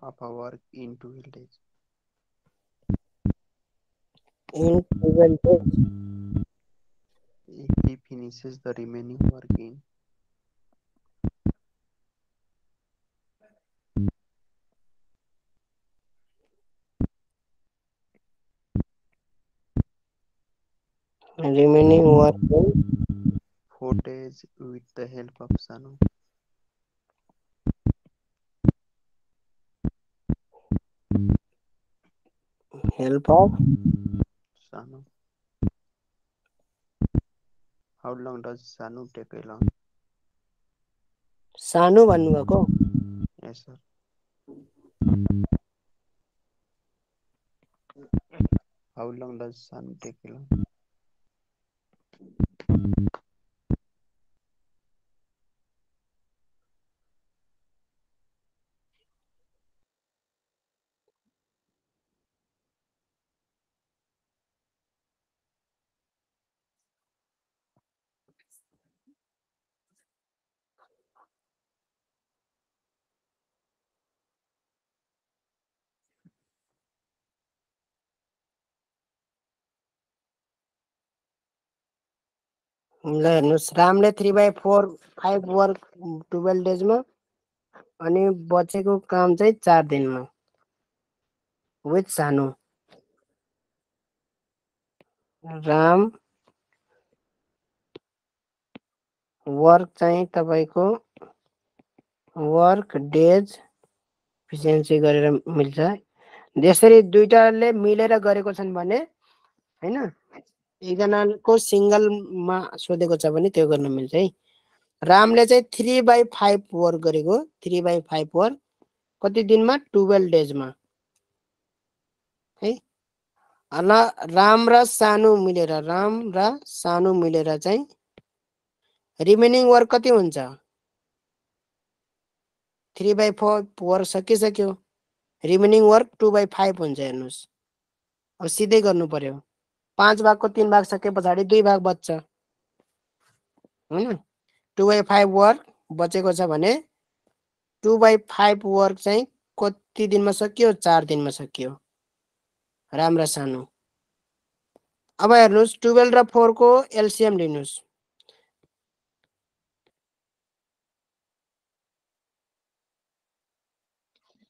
of a work in 12 days. in 12 days. If he finishes the remaining work in Remaining work in 4 days with the help of Sanu. help of Sanu. How long does Sanu take along? सानु भन्नुभएको। Yes, sir. How long does Sanu take along? ल हेर्नुहोस्, रामले 3/4 5 work 12 डेजमा अनि बचेको काम चाहिँ 4 दिनमा with सानु। राम वर्क चाहिँ तपाईको वर्क डेज इफिसिएन्सी गरेर मिल्छ। यसरी दुईटाले मिलेर गरेको छन् भने हैन, एकजनाको सिंगलमा सोधेको छ भने त्यो गर्न मिल्छ है। रामले चाहिँ 3/5 वर्क गरेको, 3/5 वर्क कति दिनमा 12 डेजमा है। ल राम र सानु मिलेर, राम र सानु मिलेर चाहिँ रिमेनिङ वर्क कति हुन्छ? 3/4 वर्क सकिसक्यो, रिमेनिङ वर्क 2/5 हुन्छ। हेर्नुहोस्, अब सिधै गर्नु पर्यो। 5 भागको 3 भाग सके पछाडि 2 भाग बच्छ हैन। 2/5 वर्क बचेको छ भने 2/5 वर्क चाहिँ कति दिनमा सकियो? 4 दिनमा सकियो, राम र सानु। अब हेर्नुहोस् 12 र 4 को एलसीएम लिनुस्।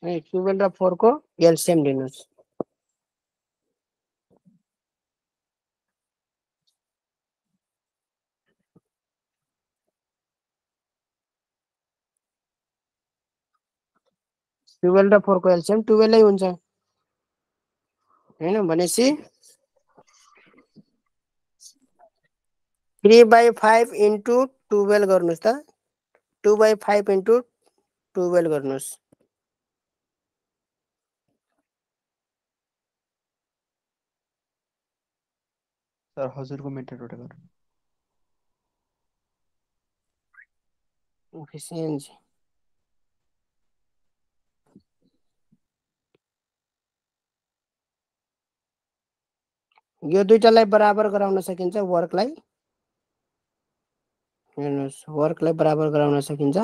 12 र 4 को एलसीएम लिनुस्। ट्वेल्भ र 4 को एलसीएम 12 हुन्छ हैन। भनेपछि 3/5 इन्टु 12 गर्नुस् त, 2/5 इन्टु 12 गर्नुस्। सर हजुरको मेथडबाट गर्नु। इफिसिएन्सी यो दुईटालाई बराबर गराउन सकिन्छ वर्कलाई। हेर्नुहोस्, वर्कलाई बराबर गराउन सकिन्छ।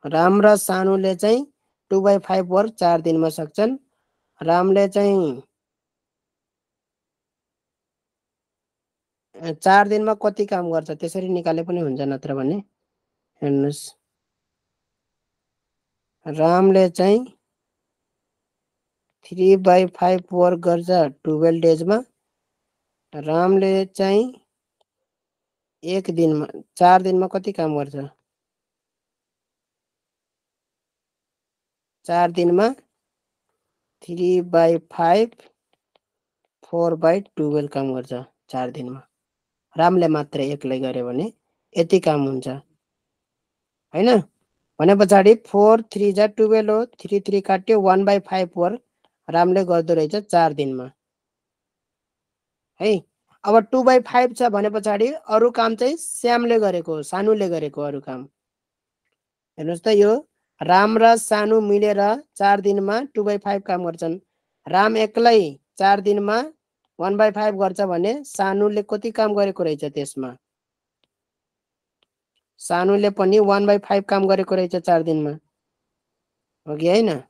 राम र सानुले चाहिँ 2/5 वर्क 4 दिनमा सक्छन्। रामले चाहिँ 4 दिनमा कति काम गर्छ त्यसरी निकाले पनि हुन्छ, नत्र भने हेर्नुहोस्, रामले चाहिँ 3/5 वर्क गर्छ 12 डेजमा। रामले चाहिँ 1 दिनमा 4 दिनमा कति काम गर्छ? 4 दिनमा 3/5 4/12 काम गर्छ 4 दिनमा। रामले मात्र एक्लै गर्यो भने यति काम हुन्छ हैन। भने पछाडि 4 3 जा 12 हो, 3 3 काट्यो, 1/5 वर्क रामले गर्दो रहेछ 4 दिनमा है। अब 2/5 छ भने पछाडि अरु काम चाहिँ श्यामले गरेको, सानुले गरेको अरु काम। हेर्नुस् त यो राम र सानु मिलेर 4 दिनमा 2/5 काम गर्छन्। राम एक्लै 4 दिनमा 1/5 गर्छ भने सानुले कति काम गरेको रहेछ त्यसमा? सानुले पनि 1/5 काम गरेको रहेछ 4 दिनमा, हो कि हैन?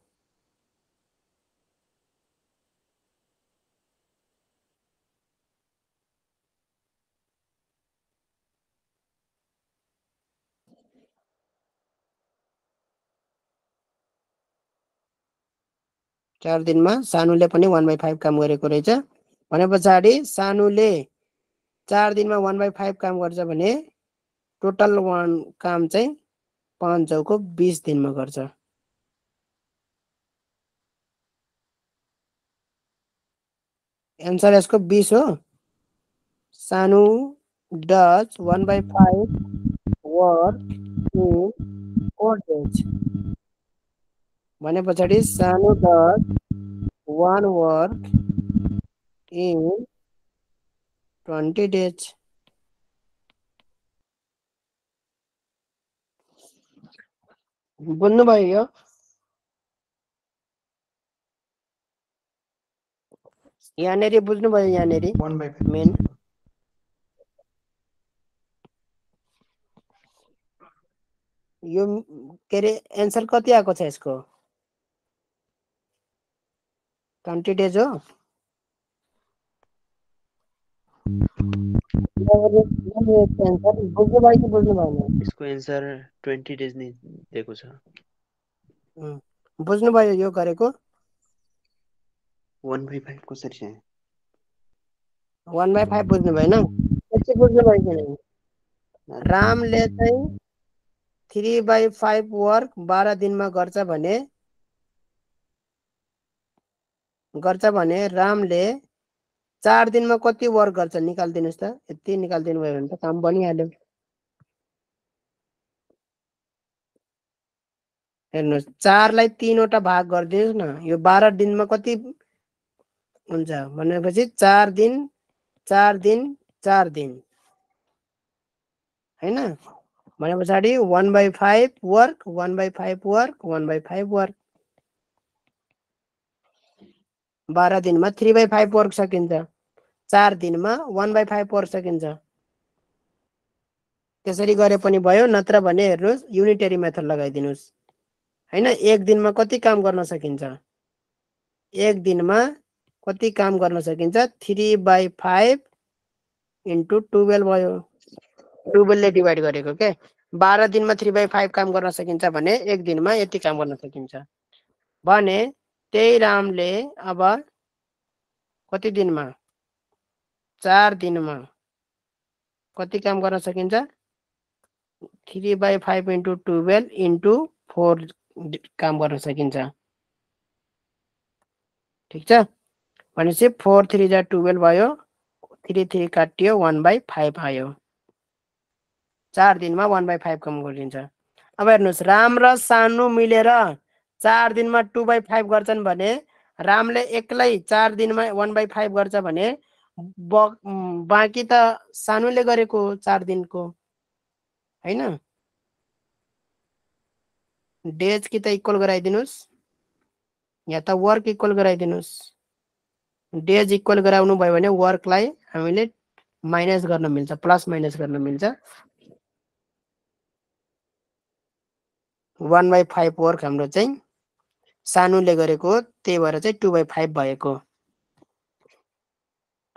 चार दिनमा सानुले पनि 1/5 काम गरेको रहेछ भने पछाडि सानुले 4 दिनमा 1/5 काम गर्छ भने टोटल काम चाहिँ 5 चौको 20 दिनमा गर्छ। एन्सर यसको 20 हो। सानु does 1/5 work in 4 days भने पछाडि सानु does 1 work in 20 days। बुझ्नुभयो यो? यहाँनेरि बुझ्नुभयो? यहाँनेरि 1/5 मेन यो के रे एन्सर कति आएको छ यसको? 20 days हो। बुझ्नुभयो कि बुझ्नु भएन? यसको एन्सर 20 डेज नै दिएको छ। बुझ्नुभयो यो गरेको? 1/5 कसरी छ? 1/5 बुझ्नु भएन? यसै बुझ्नुभयो कि नहीं? रामले चाहिँ 3/5 वर्क 12 दिनमा गर्छ भने रामले 4 दिनमा कति वर्क गर्छ निकाल्दिनुस् त। यति निकाल्दिनु भयो भने त काम बनिहाल्यो। हेर्नुस् 4 लाई 3 वटा भाग गरिदिनुस् न, यो 12 दिनमा कति हुन्छ भनेपछि 4 दिन 4 दिन 4 दिन हैन? भने पछाडि 1/5 वर्क 1/5 वर्क 1/5 वर्क 12 दिनमा 3/5 वर्क सकिन्छ। 4 दिनमा 1/5 वर्क सकिन्छ। त्यसरी गरे पनि भयो, नत्र भने हेर्नुस् युनिटरी मेथड लगाइदिनुस् हैन। एक दिनमा कति काम गर्न सकिन्छ? एक दिनमा कति काम गर्न सकिन्छ? 3/5 इन्टु 12 भयो। 12 ले डिवाइड गरेको के। 12 दिनमा 3/5 काम गर्न सकिन्छ भने एक दिनमा यति काम गर्न सकिन्छ भने त्यही रामले अब कति दिनमा? 4 दिनमा कति काम गर्न सकिन्छ? 3/5 इन्टु 12 इन्टु 4 काम गर्न सकिन्छ। ठीक छ? भनेपछि 4 3 जा 12 भयो, 3 3 काटियो, 1/5 आयो। 4 दिनमा 1/5 काम गरिन्छ। अब हेर्नुस् राम र सानु मिलेर 4 दिनमा 2/5 गर्छन् भने रामले एक्लै 4 दिनमा 1/5 गर्छ भने बाँकी त सानुले गरेको 4 दिनको हैन? डेज कि त इक्वल गराइदिनुस् या त वर्क इक्वल गराइदिनुस्। डेज इक्वल गराउनु भयो भने वर्कलाई हामीले माइनस गर्न मिल्छ, प्लस माइनस गर्न मिल्छ। 1/5 वर्क हाम्रो चाहिँ सानुले गरेको, त्यही भएर चाहिँ 2/5 भएको।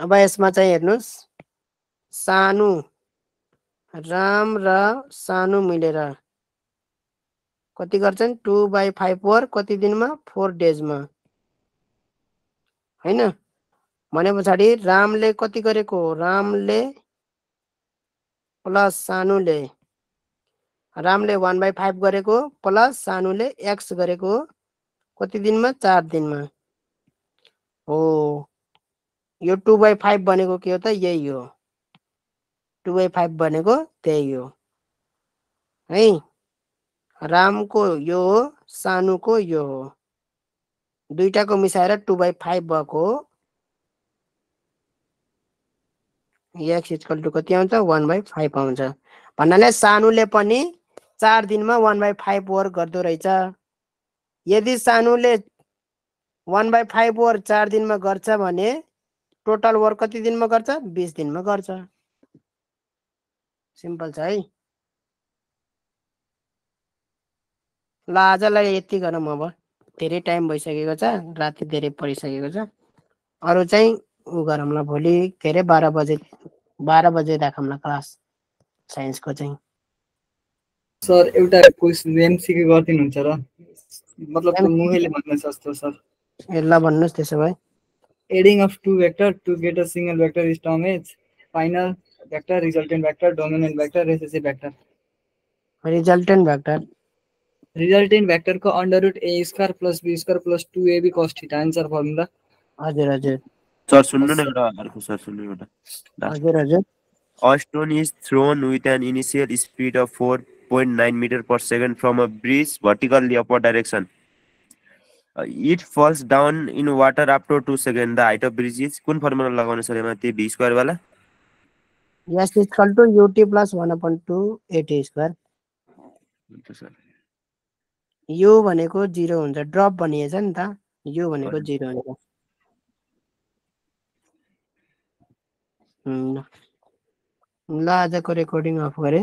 अब यसमा चाहिँ हेर्नुस् सानु राम र सानु मिलेर कति गर्छन्? 2/5 वर्क कति दिनमा? 4 डेजमा हैन? भने पछाडि रामले कति गरेको? रामले प्लस सानुले, रामले 1/5 गरेको प्लस सानुले x गरेको कति दिनमा? 4 दिनमा हो। यो 2/5 बनेको के हो त? यही हो। 2/5 बनेको त्यही हो है। रामको यो हो, सानुको यो हो, दुईटाको मिसाएर 2/5 भएको हो। x इक्वल टु कति आउँछ 1/5 आउँछ भन्नाले सानुले पनि 4 दिनमा 1/5 वर्क गर्दो रहेछ यदि सानुले 1/5 वर्क 4 दिनमा गर्छ भने टोटल वर्क कति दिनमा गर्छ 20 दिनमा गर्छ सिम्पल छ है ल आजलाई यति गरौँ अब धेरै टाइम भइसकेको छ राति धेरै परिसकेको छ अरु चाहिँ उ गरौँला भोलि के अरे 12 बजे राखौँला क्लास साइन्सको चाहिँ सर एउटा क्वेसन एमसीक्यू गरिदिनुहुन्छ र मतलब मुखैले भन्न जस्तो सर ल भन्नुस् त्यसो भए adding of two vector to get a single vector is term as final vector resultant vector dominant vector recessive vector resultant vector resultant भेक्टरको under root a square plus b square plus 2ab cos थीटा answer formula हजुर हजुर sir सुन्नु न एउटा अर्को sir सुन्नु एउटा हजुर हजुर A stone is thrown with an initial speed of 4.9 meter per second from a breeze vertically upward direction. It falls down in water after 2 seconds. The height of breeze is कुन formula लगाउन sir यसमा त्यो b square वाला s equal to ut plus 1/2 at square हुन्छ sir u भनेको 0 हुन्छ drop भनिएछ नि त u भनेको 0 हुन्छ ल आजको रेकर्डिङ अफ गरे